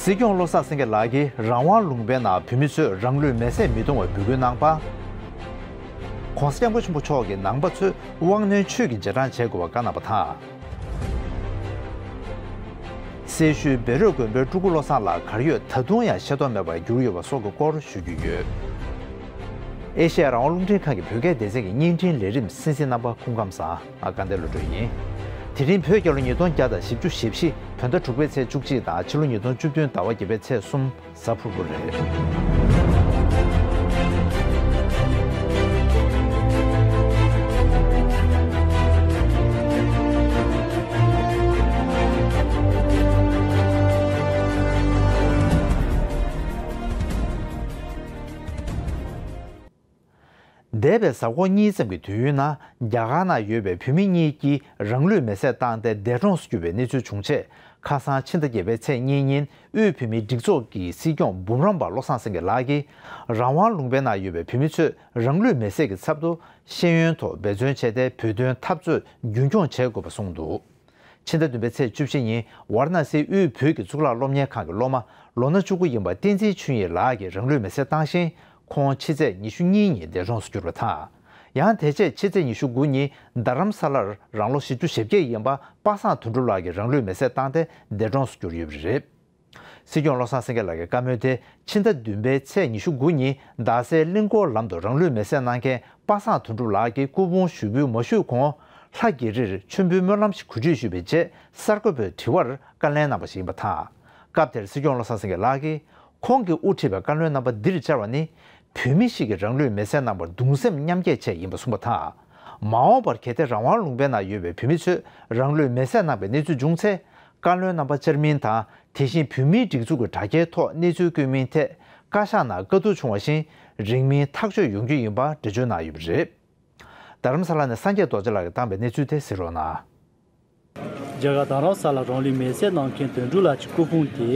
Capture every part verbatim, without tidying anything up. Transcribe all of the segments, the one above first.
སྲིད་སྐྱོང་བློ་བཟང་སེང་གེ་ལགས་ཀྱིས་རང་དབང་ལུང་པའི་ནང་བོད་མི་ཚོས་རང་ལུས་མེར་སྲེག་མི་གཏོང་བའི་འབོད་སྐུལ་གནང་པ། ྋགོང་ས་ྋསྐྱབས་མགོན་ཆེན་པོ་མཆོག་གིས་ནང་པ་ཚོས་དབང་རྣོན་ཆོས་ཀྱི་རྗེས་འབྲང་བྱེད་དགོས་པ་བཀའ་གནང་བ་དང་། སེར་ཤུལ་བཻ་རོ་དགོན་པའི་སྤྲུལ་སྐུ་བློ་བཟང་ལགས་གར་ཡོད་ད་དུང་ཡང་ཤེས་རྟོགས་མེད་པར་གྱུར་ཡོད་པ་སོགས་ཀྱི་སྐོར་ཞུ་རྒྱུ་ཡོད། ཨེ་ཤེ་ཡ་རང་དབང་རླུང་འཕྲིན་ཁང་གི་བོད་སྐད་སྡེ་ཚན་གྱི་བརྙན་འཕྲིན་ལས་རིམ་གསན་གཟིགས་གནང་པ་སྐུ་ཁམས་བཟང་། ང་དགའ་ལྡན་བློ་གྲོས་ཡིན། དེ་རིང་བོད་རྒྱལ་ལོ་ཉིས་སྟོང་བརྒྱ་དང་བཞི་བཅུ་ཞེ་བཞི་བོད་ཟླ་དྲུག་པའི་ཚེས་བཅུ་གཅིག་དང་ཕྱི་ལོ་ཉིས་སྟོང་བཅུ་བདུན་ཟླ་བ་བརྒྱད་པའི་ཚེས་གསུམ་གཟའ་ཕུར་བུ་རེད། འདས་པའི་གཟའ་འཁོར་གཉིས་ཙམ་གྱི་དུས་ཡུན་ནང་རྒྱ་གར་ནང་ཡོད་པའི་བོད་མི་གཉིས་ཀྱིས་རང་ལུས་མེར་སྲེག་བཏང་སྟེ་འདས་གྲོངས་སུ་གྱུར་པའི་གནས་ཚུལ་བྱུང་རྗེས། ཁ་སང་ཕྱི་ཟླ་བརྒྱད་པའི་ཚེས་གཉིས་ཉིན་དབུས་བོད་མིའི་སྒྲིག་འཛུགས་ཀྱི་སྲིད་སྐྱོང་འབུམ་རམས་པ་བློ་བཟང་སེང་གེ་ལགས་ཀྱིས་རང་དབང་ལུང་པའི་ནང་ཡོད་པའི་བོད་མི་ཚོས་རང་ལུས་མེར་སྲེག་གི་ཚབ་ཏུ་ཤེས་ཡོན་ཐོག་འབད་བརྩོན་བྱས་ཏེ་བོད་དོན་འཐབ་རྩོད་རྒྱུན་འཁྱོངས་བྱེད་དགོས་པ་གསུངས་འདུག་ཕྱི་ཟླ་བདུན་པའི་ཚེས་བཅུ་བཞི་ཉིན་ཝཱ་ར་ཎ་སིའི་དབུས་བོད་ཀྱི་གཙུག་ལག་སློབ་གཉེར་ཁང་གི་སློབ་མ་ལོ་ན་བཅུ་དགུ་ཡིན་པ་བསྟན་འཛིན་ཆོས་ཉིད་ལགས་ཀྱིས་རང་ལུས་མེར་སྲེག་བཏང་ཞིང་། ཁོང་ཕྱི་ཚེས་ཉི་ཤུ་གཉིས་ཉིན་འདས་གྲོངས་སུ་གྱུར་པ་དང་། ཡང་དེ་རྗེས་ཕྱི་ཚེས་ཉི་ཤུ་དགུ་ཉིན་རྡ་རམ་ས་ལར་རང་ལོ་བཞི་བཅུ་ཞེ་བརྒྱད་ཡིན་པ་པ་སངས་དོན་གྲུབ་ལགས་ཀྱིས་རང་ལུས་མེར་སྲེག་བཏང་སྟེ་འདས་གྲོངས་སུ་གྱུར་ཡོད་པ་རེད། སྲིད་སྐྱོང་བློ་བཟང་སེང་གེ་ལགས་ཀྱི་བཀའ་མོལ་དེ་ཕྱི་ཟླ་བདུན་པའི་ཚེས་ཉི་ཤུ་དགུ་ཉིན་རྡ་སའི་གླིང་སྐོར་ལམ་དུ་རང་ལུས་མེར་སྲེག་གནང་མཁན་པ་སངས་དོན་གྲུབ་ལགས་ཀྱི་སྐུ་ཕུང་ཞུགས་འབུལ་མ་ཞུས་གོང་། ལྷ་རྒྱལ་རིར་མཆོད་འབུལ་སྨོན་ལམ་ཞིག་གོ་སྒྲིག་ཞུས་པའི་རྗེས་གསར་འགོད་པའི་དྲི་བར་བཀའ་ལན་གནང་པ་ཞིག་ཡིན་པ་དང་། སྐབས་དེར་སྲིད་སྐྱོང་བློ་བཟང་སེང་གེ་ལགས་ཀྱིས། ཁོང་གིས་དབུ་ཁྲིད་པའི་བཀའ་བློན་རྣམ་པ་འདིར་བཅར་བ་ནི། བོད་མི་ཞིག་གིས་རང་ལུས་མེར་སྲེག་གནང་བར་གདུང་སེམས་མཉམ་སྐྱེད་ཆེད་ཡིན་པ་གསུངས་པ་དང་། མ་འོངས་པར་གལ་ཏེ་རང་དབང་ལུང་པའི་ནང་ཡོད་པའི་བོད་མི་ཚོས་རང་ལུས་མེར་སྲེག་གནང་བའི་གནས་ཚུལ་བྱུང་ཚེ། བཀའ་བློན་རྣམ་པ་བཅར་མིན་དང་། དེ་བཞིན་བོད་མིའི་སྒྲིག་འཛུགས་ཀྱི་དྲ་རྒྱའི་ཐོག་གནས་ཚུལ་བཀོད་མིན་ཐད། བཀའ་ཤག་ནང་བཀའ་བསྡུར་བྱུང་བ་བཞིན། རིང་མིན་ཐག་གཅོད་ཡོང་རྒྱུ་ཡིན་པ་འགྲེལ་བརྗོད་གནང་ཡོད་པ་རེད། རྡ་རམ་ས་ལ་ནས་སངས་རྒྱས་རྡོ་རྗེ་ལགས་ཀྱིས་བཏང་པའི་གནས་ཚུལ་དེ་གཟིགས་རོགས་གནང་། རྒྱ་གར་རྡ་རམ་ས་ལར་རང་ལུས་མེར་སྲེག་གནང་མཁན་དོན་གྲུབ་ལགས་ཀྱི་སྐུ་ཕུང་དེ་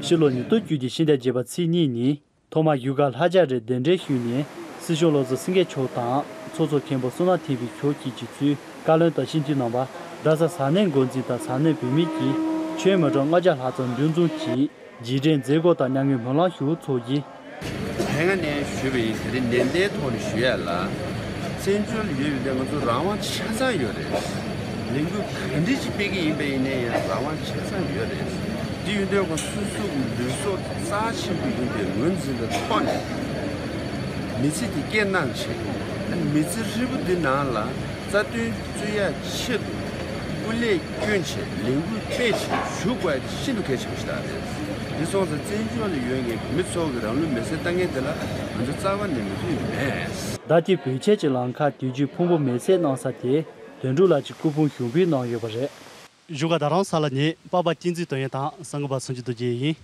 ཕྱི་ལོ་ཉིས་སྟོང་བཅུ་བདུན་ཕྱི་ཟླ་བརྒྱད་པ་ཚེས་གཉིས་ཉིན་ཐོག་མར་བཞུགས་སྒར་ལྷ་ལྕགས་རིར་གདན་འདྲེན་ཞུས་ནས་སྲིད་སྐྱོང་བློ་བཟང་སེང་གེ་མཆོག་དང་ཚོགས་གཙོ་མཁན་པོ་བསོད་ནམས་ཐེན་བི་མཆོག་བཅས་ཀྱིས་གཙོས་བཀའ་བློན་དང་སྤྱི་འཐུས་རྣམ་པ་རྡ་ས་ས་གནས་འགོ་འཛིན་དང་ས་གནས་བོད་མི་བཅས་ཁྱོན་མི་གྲངས་ལྔ་བརྒྱ་ལྷག་ཙམ་འདུ་འཛོམས་ཀྱིས། རྗེས་དྲན་མཛད་སྒོ་དང་མྱ་ངན་སྨོན་ལམ་ཞུ་ཚོགས་ཀྱིས། ལྷན་ཁང་ནས་ཞུས་པ་ཡིན། དེ་རིང་ནན་ཏན་ཐོག་ནས་ཞུ་ཡ་ལ། བཙན་བྱོལ་ཡོད་པའི་ང་ཚོ་རང་དབང་ཆ་ཚང་ཡོད་རེད། ལས་འགུལ་ག་འདྲ་ཞིག་སྤེལ་གྱི་ཡིན་པ་ཡིན་ནའི་ཡང་རང་དབང་ཆ་ཚང་ཡོད་རེད། དེ་ཡིན་དུས་ཁོ་སོ་སོ་གི་ལུས་སྲོག་རྩ་ཆེན་པོ་ཡིན་པའི་ངོས་འཛིན་པའི་ཐོག་ནས་མི་ཚེ་དེ་སྐྱེལ་གནང་བྱས། མི་ཚེ་ཧྲིལ་པོ་འདི་ནང་ལ་རྩ་དོན་རྩོད་ཡ་ཆེད་དུ་སྐུ་ལས་བསྐྱོན་བྱས་ལས་འགུལ་སྤེལ་བྱས་ཞུགས་དགོས་ཡ་དེ་ཤིན་ཏུ་གལ་ཆེན་པོ་ཞིག་རེད། འདི་སོང་ཙང་བཙན་བྱོལ་ལ་ཡོད་མཁན་བོད་མི་ཚོ་གི་རང་ལུས་མེར་སྲེག་བཏང་མཁན་དེ་ལ་ང་ཚོ་རྩ་བ་ནས་མོས་མཐུན་མེད། ཟླ་ཐིག་བོད་ཆས་ཀྱི་ལམ་ཁ་དུས་རྒྱུན་ཕུང་པོ་མེར་སྲེག་གནང་ས་དེ་དོན་གྲུབ་ལགས་ཀྱི་སྐུ་ཕུང་ཞུགས་འབུལ་གནང་ཡོད་པ་རེད། བཞུགས་སྒར་རྡ་རམ་ས་ལ་ནས་པ་པ་བསྟན་འཛིན་དོན་གཉེར་དང་གསར་འགོད་པ་སངས་རྒྱས་རྡོ་རྗེ་ཡིན།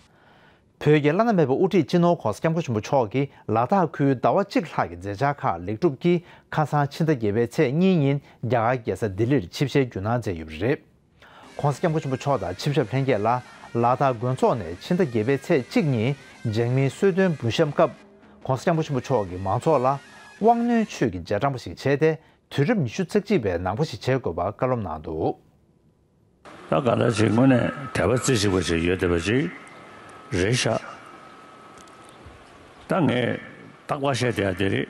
བོད་ཀྱི་བླ་ན་མེད་པའི་དབུ་ཁྲིད་སྤྱི་ནོར་༧གོང་ས་༧སྐྱབས་མགོན་ཆེན་པོ་མཆོག་གིས་ལ་དྭགས་ཁུལ་ཟླ་བ་གཅིག་ལྷག་གི་མཛད་འཆར་ཁག་ལེགས་གྲུབ་ཀྱིས་ཁ་སང་ཕྱི་ཟླ་བརྒྱད་པའི་ཚེས་གཉིས་ཉིན་རྒྱ་གར་རྒྱལ་ས་ལྡི་ལིར་ཆིབས་ཞལ་བསྒྱུར་གནང་མཛད་ཡོད་པ་རེད། ྋགོང་ས་ྋསྐྱབས་མགོན་ཆེན་པོ་མཆོག་དང་ཆིབས་ཞབས་ལྷན་རྒྱས་ལ་ལ་དྭགས་དགོན་ཚོགས་ནས་ཕྱི་ཟླ་བརྒྱད་པའི་ཚེས་གཅིག་ཉིན་འཇང་མིན་གསོལ་སྟོན་འབུལ་བཤམས་སྐབས། ྋགོང་ས་ྋསྐྱབས་མགོན་ཆེན་པོ་མཆོག་གིས་མང་ཚོགས་ལ་དབང་རྣོན་ཆོས་ཀྱི་རྗེས་འབྲང་པ་ཞིག་བྱས་ཏེ། དུས་རབས་ཉི་ཤུ་རྩ་གཅིག་པའི་ནང་པ་ཞིག་བྱེད་དགོས་པ་བཀའ་སློབ་གནང་འདུག་ད་ག་འདྲ་ཅིག་དངོས་གནས་དད་པ་རྩེ་གཅིག་པ་ཅིག་ཡོད་བསྡད་པ་ཅིག་རེད་ཤག་ད་ངས་རྟག་པར་བཤད་བསྡད་ཡ་དེ་རེད།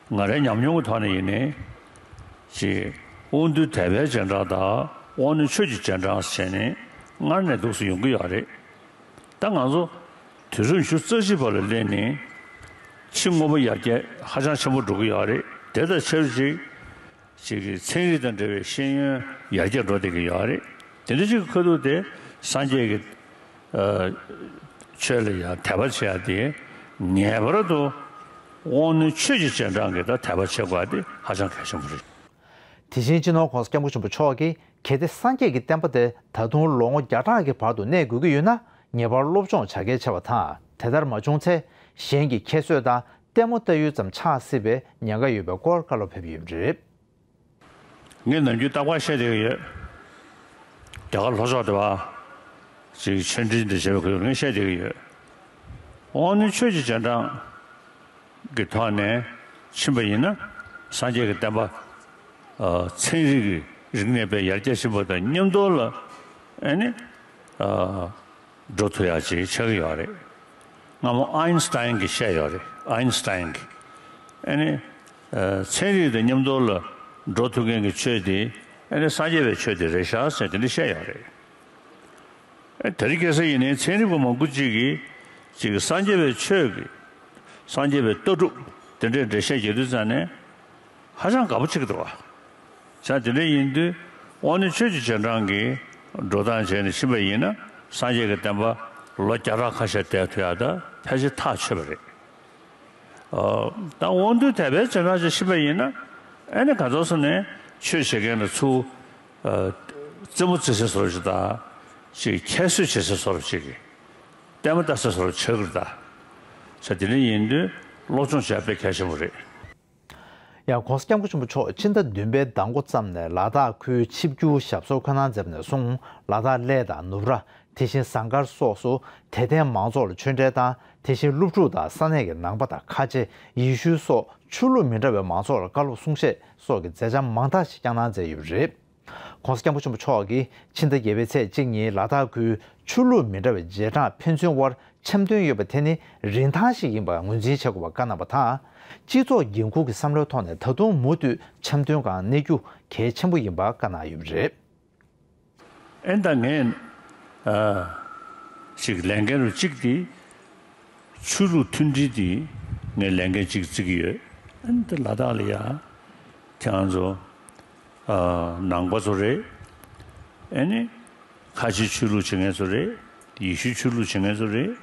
ང་རའི་ཉམས་མྱོང་གི་ཐོག་ནས་ཡིན་ནའི་ཅིག་དབང་རྟུལ་དད་པའི་རྗེས་འབྲང་དང་དབང་རྣོན་ཆོས་ཀྱི་རྗེས་འབྲང་བྱས་ནས་སྔར་ནས་འདུག་སེ་ཡོང་གི་ཡོད་རེད། ད་ང་ཚོ་དུས་རབས་ཉི་ཤུ་རྩ་གཅིག་པ་ལ་སླེབས་ནས་ཕྱི་དངོས་པོ་ཡར་རྒྱས་ཧ་ཅང་ཆེན་པོ་འགྲོ་གི་ཡོད་རེད། དེ་དང་ཆབས་ཅིག་ཅིག་གི་ཚན་རིག་དང་འབྲེལ་བའི་ཤེས་ཡོན་ཡར་རྒྱས་འགྲོ་བསྡད་ཀྱི་ཡོད་རེད། དེ་འདྲ་ཅིག་གི་ཁ་ཐུག་དེ་སངས་རྒྱས་ཀྱི་ཨ་ཆོས་ལ་ཡང་དད་པ་བྱེད་ཡ་དེ་ངེས་པར་དུ་དབང་རྣོན་ཆོས་ཀྱི་རྗེས་འབྲང་གི་ད་དད་པ་བྱེད་དགོས་ཡ་དེ་ཧ་ཅང་གལ་ཆེན་པོ་རེད། དེ་བཞིན་སྤྱི་ནོར་༧གོང་ས་༧སྐྱབས་མགོན་ཆེན་པོ་མཆོག་གིས་གལ་ཏེ་སངས་རྒྱས་ཀྱི་བསྟན་པ་དེ་ད་དུང་ལོ་ངོ་བརྒྱ་ཕྲག་གི་བར་དུ་གནས་དགོས་ཀྱི་ཡོད་ན་ངེས་པར་སློབ་སྦྱོང་བྱ་གལ་ཆེ་བ་དང་། དེ་ལྟར་མ་བྱུང་ཚེ་གཞན་གྱི་ཁྱད་གསོད་དང་ལྟད་མོ་ལྟ་ཡུལ་ཙམ་ཆགས་སྲིད་པའི་ཉེན་ཁ་ཡོད་པའི་སྐོར་བཀའ་སློབ་ཕེབས་ཡོད་པ་རེད། ངས་ནམ་རྒྱུན་རྟག་པར་བཤད་བསྡད་ཀྱི་ཡོད། རྒྱ་གར་ལྷོ་ཕྱོགས་དེ་བ་ཅིག་ཆོས་འབྲེལ་འདི་བྱེད་པའི་སྐོར་ངས་བཤད་བསྡད་ཀྱི་ཡོད། དབང་རྣོན་ཆོས་ཀྱི་རྗེས་འབྲང་གི་ཐོག་ནས་ཕྱིན་པ་ཡིན་ན་སངས་རྒྱས་ཀྱི་བསྟན་པ་ཚན་རིག་གི་རིག་གནས་དཔེ་ཡར་རྒྱས་ཕྱིན་པ་དང་མཉམ་དུ་ལ་ཨ་ནི། འགྲོ་ཐུབ་ཡག་ཅིག་ཆགས་ཀྱི་ཡོད་རེད། སྔ་མོ་ཨ་ཡིན་སི་ཏཱ་ཡིན་གྱིས་བཤད་ཡོད་རེད། ཨ་ཡིན་སི་ཏཱ་ཡིན་གྱིས། ཨ་ནི། ཨ། ཚན་རིག་དང་མཉམ་དུ་ལ་འགྲོ་ཐུབ་མཁན་གྱི་ཆོས་དེ་ཨ་ནི་སངས་རྒྱས་པའི་ཆོས་དེ་རེད་ཤག་ཟེར་དེ་འདྲ་བཤད་ཡོད་རེད། ཨ། དེ་རིང་ཁ་སང་ཡིན་ནའི་ཚན་རིག་པ་མང་པོ་ཅིག་གིས་ཅིག་སངས་རྒྱས་པའི་ཆོས་ཀྱི། སངས་རྒྱས་པའི་ལྟ་གྲུབ་དེ་འདྲའི་འགྲེལ་བཤད་རྒྱག་དུས་ཙང་ནས། ཧ་ཅང་དགའ་པོ་བྱེད་ཀྱི་འདུག་བ། བྱས་དེ་འདྲ་ཡིན་དུས་དབང་རྣོན་ཆོས་ཀྱི་རྗེས་འབྲང་གི་འགྲོ་སྟངས་བྱས་ནས་ཕྱིན་པ་ཡིན་ན། སངས་རྒྱས་ཀྱི་བསྟན་པ་ལོ་བརྒྱ་ཕྲག་ཁ་ཤས་བསྡད་ཐུབ་ཡག་ད་ཕལ་ཆེར་ཐག་ཆོད་པ་རེད། ཨ། ད་དབང་རྣོན་དད་པའི་རྗེས་འབྲང་ཅིག་ཕྱིན་པ་ཡིན་ན། ཨ་ནི་ག་ཚོད་སོང་ནས་ཆོས་བྱེད་མཁན་ལ་ཚུར། ཨ། རྩེད་མོ་རྩེ་སའི་བཟོ་འདྲ་ཅིག་དང་། ཅིག་ཁྱད་གསོད་བྱེད་སའི་བཟོ་འདྲ་ཅིག་གི། ལྟད་མོ་ལྟ་སའི་བཟོ་འདྲ་ཆགས་ཀྱི་རེད་ད། བྱས་དེ་འདྲ་ཡིན་དུས་སློབ་སྦྱོང་བྱེད་ཡག་དཔེ་གལ་ཆེན་པོ་རེད། ཡང་༸གོང་ས་༸སྐྱབས་མགོན་ཆེན་པོ་མཆོག་ཕྱི་ཟླ་བདུན་པའི་ཟླ་མགོ་ཙམ་ནས་ལ་དྭགས་ཁུལ་ཆིབས་བསྒྱུར་ཞབས་སོར་འཁོད་གནང་མཛད་པ་ནས་བཟུང་། ལ་དྭགས་གླེ་དང་ནུབ་ར། དེ་བཞིན་ཟངས་དཀར་སོགས་སུ་དད་ལྡན་མང་ཚོགས་ལ་ཆོས་འབྲེལ་དང་། དེ་བཞིན་སློབ་ཕྲུག་དང་ས་གནས་ཀྱི་ནང་པ་དང་ཁ་ཆེ། ཡེ་ཤུ་སོགས་ཆོས་ལུགས་མི་འདྲ་བའི་མང་ཚོགས་ལ་བཀའ་སློབ་གསུང་བཤད་སོགས་ཀྱི་མཛད་འཆར་མང་དག་ཞིག་བསྐྱངས་གནང་མཛད་ཡོད་པ་རེད། ༸གོང་ས་༸སྐྱབས་མགོན་ཆེན་པོ་མཆོག་གིས་ཕྱི་ཟླ་བརྒྱད་པའི་ཚེས་གཅིག་ཉིན་ལ་དྭགས་ཁུལ་ཆོས་ལུགས་མི་འདྲ་བའི་རྗེས་འབྲང་ཕན་ཚུན་དབར་འཆམ་མཐུན་ཡོད་པ་དེ་ནི་རིན་ཐང་ཞིག་ཡིན་པ་ངོས་འཛིན་བྱེད་དགོས་པ་བཀའ་གནང་བ་དང་། སྤྱི་ཚོགས་འགན་འཁུར་གྱི་བསམ་བློའི་ཐོག་ནས་ད་དུང་མུ་མཐུད་འཆམ་མཐུན་སྒང་གནས་རྒྱུ་གལ་ཆེན་པོ་ཡིན་པ་བཀའ་གནང་ཡོད་པ་རེད། ཨེ། ད་ངས། ཨ། ཞིག་ལས་འགན་རུ་གཅིག་དེ། ཆོས་ལུགས་མཐུན་སྒྲིལ་དེ་ངས་ལས་འགན་གཅིག་བརྩི་གི་ཡོད། ཨ་ནི་དེ་ལ་དྭགས་ལ་ཡ། ཁྱེད་རང་ཚོ། ཨ། ནང་པ་ཚོ་རེད། ཨ་ནི། ཁ་ཆེ་ཆོས་ལུགས་བྱེད་མཁན་ཚོ་རེད། ཡེ་ཤུ་ཆོས་ལུགས་བྱེད་མཁན་ཚོ་རེད།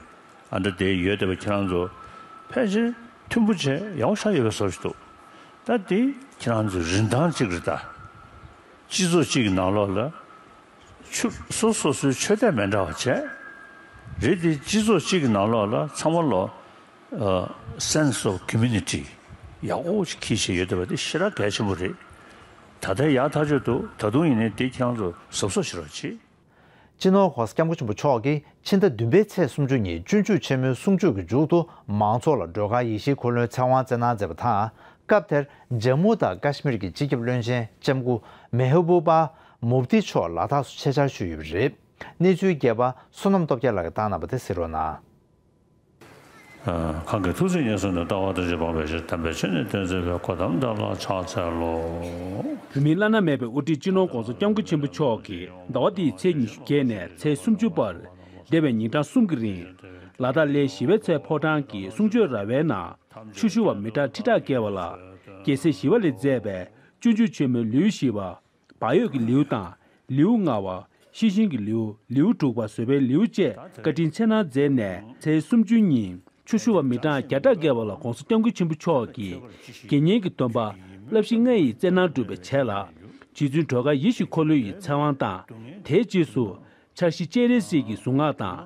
ཨ། འདྲ་དེ་ཡོད་བསྡད་པ་ཁྱེད་རང་ཚོ་ཕལ་ཆེར་མཐུན་པོ་བྱས་ཡག་པོ་ཆགས་ཡོད་པའི་བཟོ་ཞིག་འདུག་ད་དེ་ཁྱེད་རང་ཚོའི་རིན་ཐང་གཅིག་རེད་ད། སྤྱི་ཚོགས་གཅིག་གི་ནང་ལོགས་ལ། ཆོས། སོ་སོ་སོའི་ཆོས་དད་མི་འདྲ་བ་བྱས། རེད་དེ་སྤྱི་ཚོགས་གཅིག་གི་ནང་ལོགས་ལ་ཚང་མ་ལོ། ཨ། sense of community ཡག་པོ་ཞིག་འཁྱེར་བྱས་ཡོད་བསྡད་པ་དེ་ཞེ་དྲག་གལ་ཆེན་པོ་རེད། ད་ལྟ་ཡག་ཐག་ཆོད་འདུག་ད་དུང་ཡིན་ནའི་དེ་ཁྱེད་རང་ཚོ་གཟབ་གཟབ་བྱེད་རོགས་གྱིས། སྤྱི་ནོར་༸གོང་ས་༸སྐྱབས་མགོན་ཆེན་པོ་མཆོག་གིས་ཕྱི་ཟླ་བདུན་པའི་ཚེས་སུམ་ཅུ་ཉིན་སྤྱོད་འཇུག་ཆེན་མོའི་གསུང་ཆོས་ཀྱི་མཇུག་ཏུ་མང་ཚོགས་ལ་སྒྲོལ་དཀར་ཡེ་ཤེས་འཁོར་ལོའི་ཚེ་དབང་བསྩལ་གནང་མཛད་པ་དང་། སྐབས་དེར་ཇམ་མུ་དང་ཀ་ཤི་མིར་གྱི་སྤྱི་ཁྱབ་བློན་ཆེན་ལྕམ་སྐུ་མེ་ཧ་བུ་པ་མུབ་ཏི་མཆོག་ལ་དྭགས་སུ་ཆེད་བཅར་ཞུས་ཡོད་པ་རེད། གནས་ཚུལ་རྒྱས་པ་བསོད་ནམས་སྟོབས་རྒྱལ་ལགས་ཀྱིས་བཏང་གནང་བ་དེ་གཟིགས་རོགས་གནང་། གང་གི་ཐུགས་བརྩེ་ཉེར་བཟུང་ནས། ལྟ་བ་དོན་བྱེད་སྤངས་པའི་ཕྱིར། དམ་པའི་ཆོས་ནི་སྟོན་མཛད་པའི། གོ་ཏམ་དེ་ལ་ཕྱག་འཚལ་ལོ། བོད་མིའི་བླ་ན་མེད་པའི་དབུ་ཁྲིད་སྤྱི་ནོར་༸གོང་ས་༸སྐྱབས་མགོན་ཆེན་པོ་མཆོག་གིས་ཟླ་བ་འདིའི་ཚེས་ཉི་ཤུ་བརྒྱད་ནས་ཚེས་སུམ་ཅུ་བར་འདས་པའི་ཉིན་གྲངས་གསུམ་གྱི་རིང་། ལ་དྭགས་གླེའི་ཞི་བའི་ཚལ་ཕོ་བྲང་གི་གསུང་ཆོས་ར་བའི་ནང་ཆོས་ཞུ་བ་མི་གྲངས་ཁྲི་ཕྲག་བརྒལ་བ་ལ་རྒྱལ་སྲས་ཞི་བ་ལྷས་མཛད་པའི་སྤྱོད་འཇུག་ཆེན་མོའི་ལེའུ་བཞི་པ། བག་ཡོད་ཀྱི་ལེའུ་དང་། ལེའུ་ལྔ་པ། ཤེས་བཞིན་གྱི་ལེའུ། ལེའུ་དྲུག་པ། བཟོད་པའི་ལེའུ་བཅས་བཀའ་དྲིན་ཆེ་གནང་མཛད་ནས། ཚེས་སུམ་ཅུ་ཉིན་ཆོས་ཞུ་བ་མི་གྲངས་བརྒྱ་ཕྲག་བརྒལ་བ་ལ་༸གོང་ས་༸སྐྱབས་མགོན་ཆེན་པོ་མཆོག་གིས་དགེ་བསྙེན་གྱི་སྡོམ་པ་བསླབ་གཞི་ལྔ་ཡི་སྩལ་གནང་གྲུབ་པའི་ཆེད་ལ། རྗེ་བཙུན་སྒྲོལ་དཀར་ཡིད་བཞིན་འཁོར་ལོ་ཡི་ཚེ་དབང་དང་། དེའི་རྗེས་སུ་འཆར་གཞི་སྤྱན་རས་གཟིགས་ཀྱི་གཟུངས་སྔགས་དང་།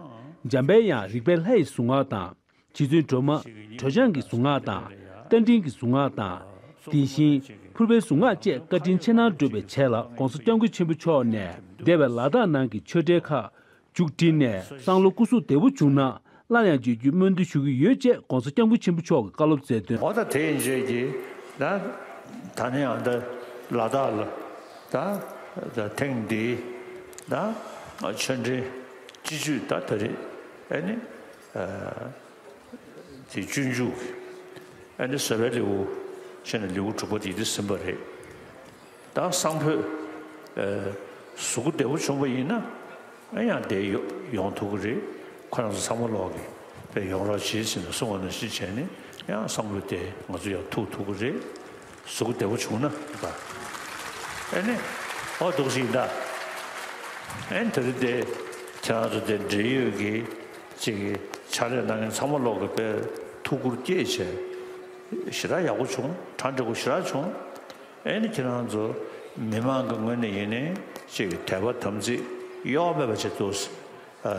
འཇམ་པའི་དབྱངས་རིག་པའི་ལྷ་ཡི་གཟུངས་སྔགས་དང་། རྗེ་བཙུན་སྒྲོལ་མ་གྲོལ་བྱང་གི་གཟུངས་སྔགས་དང་། རྟ་མགྲིན་གྱི་གཟུངས་སྔགས་དང་། དེ་བཞིན་ཕུར་པའི་གཟུངས་སྔགས་བཅས་བཀའ་དྲིན་ཆེ་གནང་གྲུབ་པའི་ཆེད་ལ་༸གོང་ས་༸སྐྱབས་མགོན་ཆེན་པོ་མཆོག་ནས་འདས་པའི་ལ་དྭགས་ནང་གི་ཆོས་འབྲེལ་ཁག་མཇུག་སྒྲིལ་ནས། སང་ལོ་སྐུ་གཟུགས་བདེ་པོ་བྱུང་ན་སླར་ཡང་མཇལ་རྒྱུའི་སྨོན་འདུན་ཞུ་གི་ཡོད་ཅེས་༸གོང་ས་༸སྐྱབས་མགོན་ཆེན་པོ་མཆོག་གིས་བཀའ་སློབ་སྩལ་དོན། འོ་ད་དེ་ཡིན་རྗེས་ཀྱི་ད་ད་ནི་ཡང་ད་ལ་དྭགས་ལ་ད་ད་ཐེངས་འདིའི་ད་ཆོས་འབྲེལ་སྤྱི་སྤྱོད་ད་ད་རེད། ཨ་ནི། དེ་སྤྱོད་འཇུག་གི་ཨ་ནི་བཟོད་པའི་ལེའུ་བྱས་ནས་ལེའུ་དྲུག་པ་དེ་འདི་ཟིན་པ་རེད། ད་སང་ཕོད་གཟུགས་པོ་བདེ་པོ་བྱུང་བ་ཡིན་ན་ཨ་ཡང་བསྡད་ཡོ་ཡོང་ཐུབ་ཀྱི་རེད། ཁོ་རང་ཚོ་ཚང་མ་ལོག་གི་དཔེ་ཡོང་རོགས་བྱེད་ཟེར་ནས་གསུངས་པ་ནང་བཞིན་བྱས་ནས་ཡང་སང་ཕོད་དེ་ང་ཚོ་ཡང་ཐུག་ཐུབ་ཀྱི་རེད། གཟུགས་པོ་བདེ་པོ་བྱུང་ན་ད་ཨ་ནི་ཨོ་འདུག་ཞིག་ད་ཨ་ནི་དེ་རིང་དེ་ཁྱེད་རང་ཚོ་དེ་འབྲེལ་ཡོད་ཀྱི། ཅིག་གི་ཕྱག་ལས་གནང་མཁན་ཚང་མ་ལོག་གི་དཔེ་ཐུགས་ཁུར་བསྐྱེད་བྱས་ཞེ་དྲག་ཡག་པོ་བྱུང་། གྲ་འགྲིག་པོ་ཞེ་དྲག་བྱུང་། ཨེ་ནི་ཁྱེད་རང་ཚོ་མི་མང་གི་ངོས་ནས་ཡིན་ནའི་ཅིག་གི་དད་པ་དམ་ཚིག་གཡོ་བ་མེད་པ་བྱེད་ཐུབ། ཨ།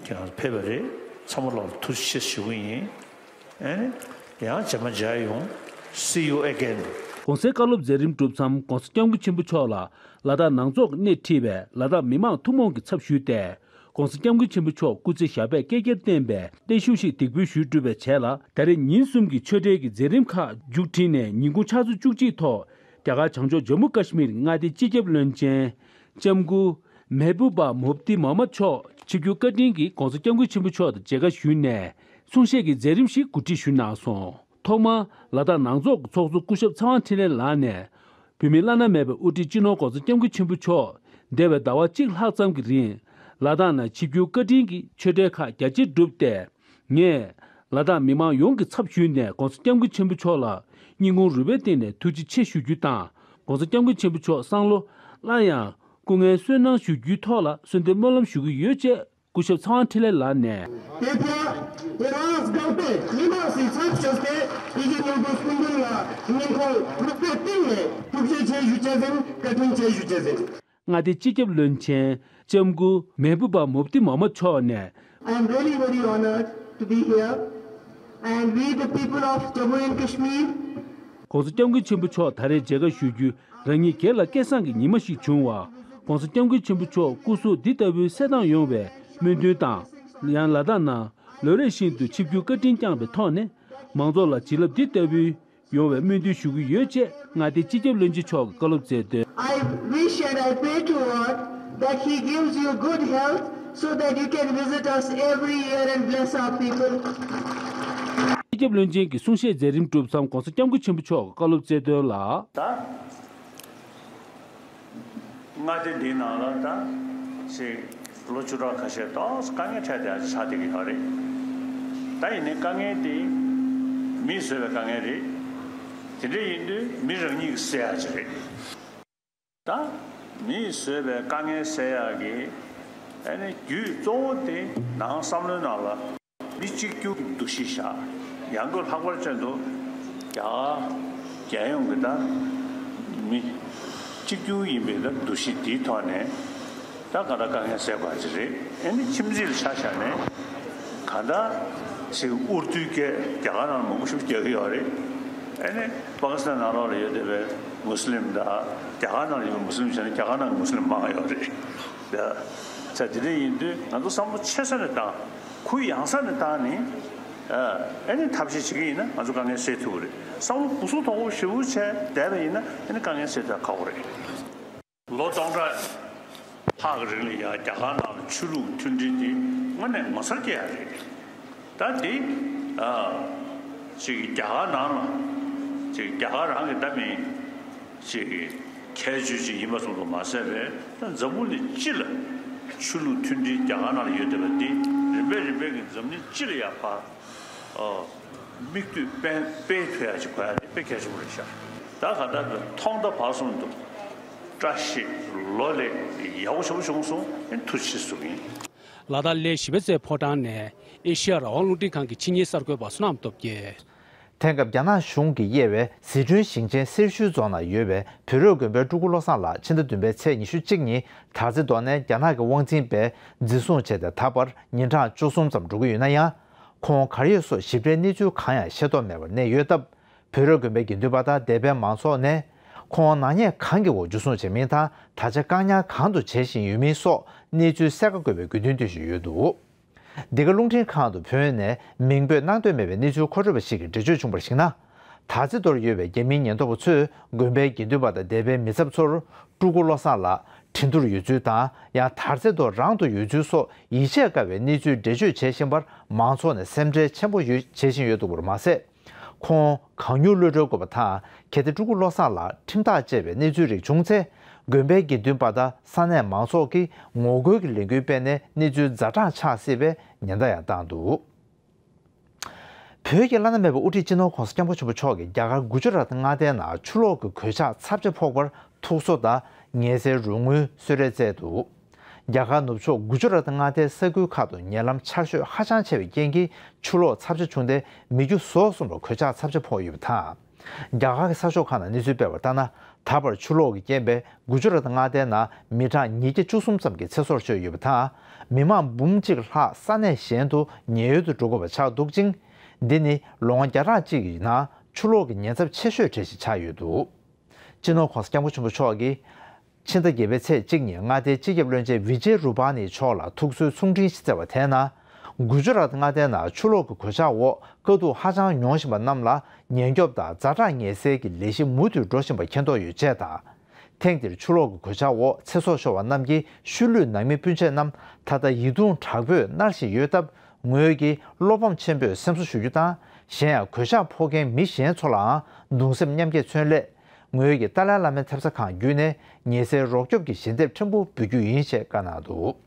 ཁྱེད་རང་ཚོ་ཕེབས་པ་རེད། ཚང་མ་ལོག་ལ་ཐུགས་རྗེ་ཆེ་ཞུ་གི་ཡིན། ཨེ་ནི་ཡང་རྗེས་མ་མཇལ་ཡོང་། See you again། གོང་གསལ་བཀའ་སློབ་མཛད་རིམ་གྲུབ་མཚམས་༸གོང་ས་༸སྐྱབས་མགོན་ཆེན་པོ་མཆོག་ལ་ལ་དྭགས་ནང་ཚོགས་ཀྱིས་སྣེ་ཁྲིད་པའི་ལ་དྭགས་མི་མང་ཐུན་མོང་གི་ཚབ་ཞུས་ཏེ། ༸གོང་ས་༸སྐྱབས་མགོན་ཆེན་པོ་མཆོག་སྐུ་ཚེ་ཞབས་པད་བསྐལ་བརྒྱར་བརྟན་པའི་བརྟན་བཞུགས་ཤིག་འདེགས་འབུལ་ཞུས་གྲུབ་པའི་ཆེད་ལ། ད་རེས་ཉིན་གསུམ་གྱི་ཆོས་འབྲེལ་གྱི་མཛད་རིམ་ཁག་མཇུག་སྒྲིལ་ནས། ཉིན་གུང་ཕྱག་ཚོད་བཅུ་གཅིག་ཐོག་རྒྱ་གར་བྱང་ཕྱོགས་ཇམ་མུ་ཀ་ཤི་མིར་མངའ་སྡེའི་སྤྱི་ཁྱབ་བློན་ཆེན་ལྕམ་སྐུ་མེ་བུ་པ་མུབ་ཏི་མོ་ཧམ་མད་མཆོག་ ཆིབས་བསྒྱུར་བཀའ་དྲིན་གྱིས་༸གོང་ས་༸སྐྱབས་མགོན་ཆེན་པོ་མཆོག་དང་མཇལ་ཁ་ཞུས་ནས་གསུང་བཤད་ཀྱི་མཛད་རིམ་ཞིག་གོ་སྒྲིག་ཞུས་གནང་སོང་། ཐོག་མར་ལ་དྭགས་ནང་ཚོགས་ཀྱི་ཚོགས་གཙོ་སྐུ་ཞབས་ཚེ་དབང་འཕྲིན་ལས་ལགས་ནས། བོད་མིའི་བླ་ན་མེད་པའི་དབུ་ཁྲིད་སྤྱི་ནོར་༸གོང་ས་༸སྐྱབས་མགོན་ཆེན་པོ་མཆོག་འདས་པའི་ཟླ་བ་གཅིག་ལྷག་ཙམ་གྱི་རིང་ལ་དྭགས་ནང་ཆིབས་བསྒྱུར་བཀའ་དྲིན་གྱིས་ཆོས་འབྲེལ་ཁག་རྒྱ་ཆེར་བསྒྲུབས་ཏེ། ངས་ལ་དྭགས་མི་མང་ཡོངས་ཀྱི་ཚབ་ཞུས་ནས་༸གོང་ས་༸སྐྱབས་མགོན་ཆེན་པོ་མཆོག་ལ་སྙིང་ཁུང་རུས་པའི་གཏིང་ནས་ཐུགས་རྗེ་ཆེ་ཞུ་རྒྱུ་དང་། ༸གོང་ས་༸སྐྱབས་མགོན་ཆེན་པོ་མཆོག་སང་ལོ་སླར་ཡང་སྐུ་ངལ་གསོས་གནང་ཞུ་རྒྱུའི་ཐོག་ལ་གསོལ་འདེབས་སྨོན་ལམ་ཞུ་གི་ཡོད་ཅེས་སྐུ་ཞབས་ཚེ་དབང་འཕྲིན་ལས་ལགས་ནས། དེ་ཕྱིར་དེ་རིང་རྒྱལ་པོས་མི་མང་སྲིད་ཚབ་ཞུས་ཏེ་དེ་བཞིན་ཉིན་གུང་སྐུ་མདུན་ལ་སྙིང་ཁུང་རུས་པའི་གཏིང་ནས་ཐུགས་རྗེ་ཆེ་ཞུ་ཆེད་ཟིན། བཀའ་དྲིན་ཆེ་ཞུ་ཆེད་ཟིན། མངའ་སྡེའི་སྤྱི་ཁྱབ་བློན་ཆེན་ལྕམ་སྐུ་མེ་བུ་པ་མུབ་ཏི་མོ་མ་མཆོག་ནས། I am really very honored to be here, and we the people of Jammu and Kashmir. ༸གོང་ས་༸སྐྱབས་མགོན་ཆེན་པོ་མཆོག་ད་རེས་མཇལ་ཁ་ཞུ་རྒྱུ་རང་ཉིད་སྒེར་ལ་སྐལ་བཟང་གི་ཉི་མ་ཞིག་བྱུང་བ། ༸གོང་ས་༸སྐྱབས་མགོན་ཆེན་པོ་མཆོག་སྐུ་གཟུགས་འདི་ལྟ་བུའི་གསལ་ཐང་ཡོང་བའི་སྨོན་འདུན་དང་། ཡང་ལ་དྭགས་ནང་ལོ་རེ་བཞིན་དུ་ཆིབས་བསྒྱུར་བཀའ་དྲིན་བསྐྱངས་པའི་ཐོག་ནས་མང་ཚོགས་ལ་བྱིན་རླབས་འདི་ལྟ་བུའི་ཡོང་བའི་སྨོན་འདུན་ཞུ་གི་ཡོད་ཅེས་མངའ་སྡེའི་སྤྱི་ཁྱབ་བློན་ཆེན་མཆོག་གིས་བཀའ་སློབ་སྩལ་དོན། I wish and I pray to God that He gives you good health so that you can visit us every year and bless our people. སྤྱི་ཁྱབ་བློན་ཆེན་གྱི་གསུང་བཤད་མཛད་རིམ་གྲུབ་མཚམས་༸གོང་ས་༸སྐྱབས་མགོན་ཆེན་པོ་མཆོག་གིས་བཀའ་སློབ་སྩལ་དོན་ལ། ད། མངའ་སྡེ་འདིའི་ནང་ལ་ད་ཅིག་ལོ་བཅུ་ཕྲག་ཁ་ཤས་ཏོག་ཙམ་དཀའ་ངལ་འཕྲད་བསྡད་ཡ་ཆགས་བསྡད་ཀྱི་ཡོད་རེད། ད་ཡིན་ནའི་དཀའ་ངལ་དེ་མིས་བཟོས་པའི་དཀའ་ངལ་རེད། དེ་འདྲ་ཡིན་དུས་མི་རང་ཉིད་ཀྱིས་སེལ་ཡ་ཅིག་རེད། ད་མིས་བཟོས་པའི་དཀའ་ངལ་སེལ་ཡ་གི་ཨ་ནི་རྒྱུ་གཙོ་བོ་དེ་ནང་བསམ་བློའི་ནང་ལ། མི་གཅིག་གྱུར་གྱི་འདུ་ཤེས་བཞག་ཡང་སྒོས་ལྷག་པར་ཅན་དུ་རྒྱ་གར་རྒྱལ་ཡོངས་ཀྱི་ད་མི་གཅིག་གྱུར་ཡིན་པའི་ད་འདུ་ཤེས་འདིའི་ཐོག་ནས་ད་ག་ད་དཀའ་ངལ་སེལ་དགོས་ཀྱི་རེད། ཨ་ནི་ཁྱིམ་མཚེས་ལ་ཆ་བཞག་ནས་ག་ད་ཞིག་དབུལ་སྡུད་སྐད་རྒྱ་གར་ནང་ལ་མང་པོ་ཞིག་རྒྱག་གི་ཡོད་རེད། ཨ་ནི་པ་ཀི་སི་ཐན་ནང་ལོགས་ལ་ཡོད་བསྡད་པའི་མུ་སི་ལིམ་དང་རྒྱ་གར་ནང་ལ་ཡོད་པའི་མུ་སི་ལིམ་བྱས་ན་རྒྱ་གར་ནང་གི་མུ་སི་ལིམ་མང་ཡོད་རེད། ད་ཆ་དེ་འདྲ་ཡིན་དུས་ང་ཚོ་བསམ་བློ་ཆེ་ས་ནས་བཏང་། གུ་ཡངས་ས་ནས་བཏང་ནས། ཨ་ནི་ཐབས་ཤེས་བྱེད་ཀྱི་ཡིན་ན་ང་ཚོ་དཀའ་ངལ་སེལ་ཐུབ་ཀྱི་རེད། བསམ་བློ་སྦུ་སུ་དོག་པོ་ཞེ་པོ་བྱས་བསྡད་པ་ཡིན་ན་ཨ་ནི་དཀའ་ངལ་སེལ་ཐབས་ཁག་པོ་རེད། ལོ་སྟོང་ཕྲག་ལྷག་གི་རིང་ལ་ཡང་རྒྱ་གར་ནང་ལ་ཆོས་ལུགས་མཐུན་སྒྲིལ་དེ་དངོས་གནས་ངོ་མཚར་སྐྱེ་ཡ་རེད། ད་དེ་ཨ་ཅིག་རྒྱ་གར་ནང་ལ་ཅིག་རྒྱ་གར་རང་གི་ད་མིན་ཅིག་ཁྱད་ཆོས་ཅིག་ཡིན་པ་ཙམ་དུ་མ་ཟད་པའི་ད་འཛམ་བུ་གླིང་སྤྱི་ལ་ཆོས་ལུགས་མཐུན་སྒྲིལ་རྒྱ་གར་ནང་ལ་ཡོད་བསྡད་པ་འདི་རིམ་པས་རིམ་པས་ཀྱི་འཛམ་གླིང་སྤྱི་ལ་ཡང་ཕར་ཨ་མིག་ལྟོས་སྤེལ་སྤེལ་ཐུབ་ཡ་ཅིག་དགོས་ཡ་དེ་དཔེ་གལ་ཆེན་པོ་རེད་ཤག་ད་ག་ད་ཐོག་མཐའ་བར་གསུམ་དུ་བཀྲ་ཤིས་ལོ་ལེགས་ཡག་པོ་ཞེ་པོ་བྱུང་སོང་། ཐུགས་རྗེ་ཆེ་ཞུ་གི་ཡིན། ལ་དྭགས་གླེ་བཞི་པ་རྩེ་ཕོ་བྲང་ནས་ཨེ་ཤེ་ཡ་རང་དབང་རླུང་འཕྲིན་ཁང་གི་ཕྱི་ཉིན་གསར་འགོད་པ་བསོད་ནམས་སྟོབས་རྒྱལ། དེང་སྐབས་རྒྱ་ནག་གཞུང་གིས་དབྱེ་བའི་ཟི་ཁྲོན་ཞིང་ཆེན་སེར་ཤུལ་རྫོང་ནང་ཡོད་པའི་བོད་རོགས་དགོན་པའི་སྤྲུལ་སྐུ་བློ་བཟང་ལགས་ཕྱི་ཟླ་བདུན་པའི་ཚེས་ཉི་ཤུ་གཅིག་ཉིན་དར་རྩེ་རྡོ་སྣའི་རྒྱ་ནག་གི་དབང་འཛིན་པས་འཛིན་བཟུང་བྱས་ཏེ་ད་བར་ཉིན་གྲངས་བཅུ་གསུམ་ཙམ་འགྲོ་གི་ཡོད་ན་ཡང་། ཁོང་གར་ཡོད་སོགས་ཞིབ་ཕྲའི་གནས་ཚུལ་གང་ཡང་ཤེས་རྟོགས་མེད་པར་གནས་ཡོད་སྟབས། བོད་རོགས་དགོན་པའི་དགེ་འདུན་པ་དང་སྡེ་པའི་མང་ཚོགས་ནས་ཁོང་ནག་ཉེས་གང་གི་འོག་འཇུ་བཟུང་བྱས་མིན་དང་ད་ཆ་བཀག་ཉར་གང་དུ་བྱེད་བཞིན་ཡོད་མིན་སོགས་གནས་ཚུལ་གསལ་ཁ་དགོས་པའི་དགོས་འདུན་བཏོན་བཞིན་ཡོད་འདུག་འདི་ག་རླུང་འཕྲིན་ཁང་དུ་བོད་ནས་མིང་འབོད་གནང་འདོད་མེད་པའི་གནས་ཚུལ་མཁོ་སྤྲོད་པ་ཞིག་གིས་འགྲེལ་བརྗོད་བྱུང་བར་གཞིགས་ན། དར་རྩེ་རྡོར་ཡོད་པའི་རྒྱ་མིའི་ཉེན་རྟོག་པ་ཚོས་དགོན་པའི་དགེ་འདུན་པ་དང་སྡེ་པའི་མི་ཚབ་ཚོར་སྤྲུལ་སྐུ་བློ་བཟང་ལགས་ཁྲིན་ཏུར་ཡོད་ཚུལ་དང་ཡང་དར་རྩེ་རྡོར་རང་དུ་ཡོད་ཚུལ་སོགས་ཡིད་ཆེས་དཀའ་བའི་གནས་ཚུལ་འགྲེལ་བརྗོད་བྱེད་བཞིན་པར་མང་ཚོགས་ནས་སེམས་ཁྲལ་ཆེན་པོ་ཡོད་བྱེད་བཞིན་ཡོད་འདུག་པར་མ་ཟད། ཁོང་གང་མྱུར་གློད་གྲོལ་དགོས་པ་དང་གལ་ཏེ་སྤྲུལ་སྐུ་བློ་བཟང་ལགས་ཁྲིམས་ཐག་བཅད་པའི་གནས་ཚུལ་རིགས་བྱུང་ཚེ། དགོན་པའི་དགེ་འདུན་པ་དང་ས་གནས་མང་ཚོགས་ཀྱིས་ངོ་རྒོལ་གྱི་ལས་འགུལ་སྤེལ་ནས་གནས་ཚུལ་ཛ་དྲག་ཆགས་སྲིད་པའི་ཉེན་བརྡ་ཡང་བཏང་འདུག་བོད་ཀྱི་བླ་ན་མེད་པའི་དབུ་ཁྲིད་སྤྱི་ནོར་༸གོང་ས་༸སྐྱབས་མགོན་ཆེན་པོ་མཆོག་གིས་རྒྱ་གར་གུ་ཇ་རཱཏ་མངའ་སྡེའི་ནང་ཆུ་ལོག་གི་གོད་ཆག་ཚབས་ཆེ་ཕོག་པར་ཐུགས་གསོ་དང་ངལ་སེལ་རོགས་དངུལ་གསོལ་རས་སྩལ་འདུག་རྒྱ་གར་ནུབ་ཕྱོགས་གུ་ཇ་རཱཏ་མངའ་སྡེའི་ས་ཁུལ་ཁག་ཏུ་ཉེ་ལམ་ཆར་ཞོད་ཧ་ཅང་ཆེ་བའི་རྐྱེན་གྱིས་ཆུ་ལོག་ཚབས་ཆེ་བྱུང་སྟེ་མི་རྒྱུ་ཟོག་གསུམ་ལ་གོད་ཆག་ཚབས་ཆེ་ཕོག་ཡོད་པ་དང་། རྒྱ་གར་གྱི་གསར་ཤོག་ཁག་ནང་གནས་ཚུལ་སྤེལ་བར་ལྟར་ན། ད་བར་ཆུ་ལོག་གི་རྐྱེན་པས་གུ་ཇ་རཱཏ་མངའ་སྡེའི་ནང་མི་གྲངས་ཉིས་བརྒྱ་བཅུ་གསུམ་ཙམ་གྱི་ཚེ་སྲོག་ཤོར་ཡོད་པ་དང་། མི་མང་འབུམ་གཅིག་ལྷག་ས་གནས་གཞན་དུ་ཉེན་གཡོལ་དུ་འགྲོ་དགོས་པ་ཆགས་འདུག་ཅིང་། འདི་ནི་ལོ་ངོ་བརྒྱ་ཕྲག་གཅིག་གི་ནང་ཆུ་ལོག་གི་ཉེན་ཚབས་ཆེ་ཤོས་གྲས་ཤིག་ཆགས་ཡོད་འདུག་སྤྱི་ནོར་༸གོང་ས་༸སྐྱབས་མགོན་ཆེན་པོ་མཆོག་གིས། ཕྱི་ཟླ་བརྒྱད་པའི་ཚེས་གཅིག་ཉིན་མངའ་སྡེའི་སྤྱི་ཁྱབ་བློན་ཆེན་བི་ཇེ་རུ་པ་ནི་མཆོག་ལ་ཐུགས་གསོའི་གསུང་འཕྲིན་ཞིག་བསྩལ་བ་དེའི་ནང་། གུ་ཇ་རཱཏ་མངའ་སྡེའི་ནང་ཆུ་ལོག་གི་གོད་ཆག་འོག་དཀའ་སྡུག་ཧ་ཅང་མྱོང་བཞིན་པ་རྣམས་ལ་ཉེན་སྐྱོབ་དང་ཛ་དྲག་ངལ་སེལ་གྱི་ལས་གཞི་མུ་མཐུད་འགྲོ་བཞིན་པ་མཁྱེན་རྟོགས་ཡོད་ཅེས་དང་། ཐེངས་འདིར་ཆུ་ལོག་གི་གོད་ཆག་འོག་ཚེ་སྲོག་ཤོར་བ་རྣམས་ཀྱི་ཤུལ་ལུས་ནང་མི་སྤུན་མཆེད་རྣམས་ད་ལྟ་ཡིད་གདུང་དྲག་པོས་མནར་བཞིན་ཡོད་སྟབས། ངོས་ཀྱིས་བློ་ཕམ་ཆེན་པོས་སེམས་གསོ་ཞུ་རྒྱུ་དང་། གཞན་ཡང་གོད་ཆག་ཕོག་མཁན་མི་གཞན་ཚོ་ལའང་གདུང་སེམས་མཉམ་སྐྱེད་མཚོན་སླད། ངོས་ཀྱིས་ཏཱ་ལའི་བླ་མའི་ཐེབས་རྩ་ཁང་བརྒྱུད་ནས་ཉེ་སའི་རོགས་སྐྱོབ་ཀྱི་ཞལ་འདེབས་ཕྲན་བུ་འབུལ་རྒྱུ་ཡིན་ཞེས་བཀའ་གནང་འདུག་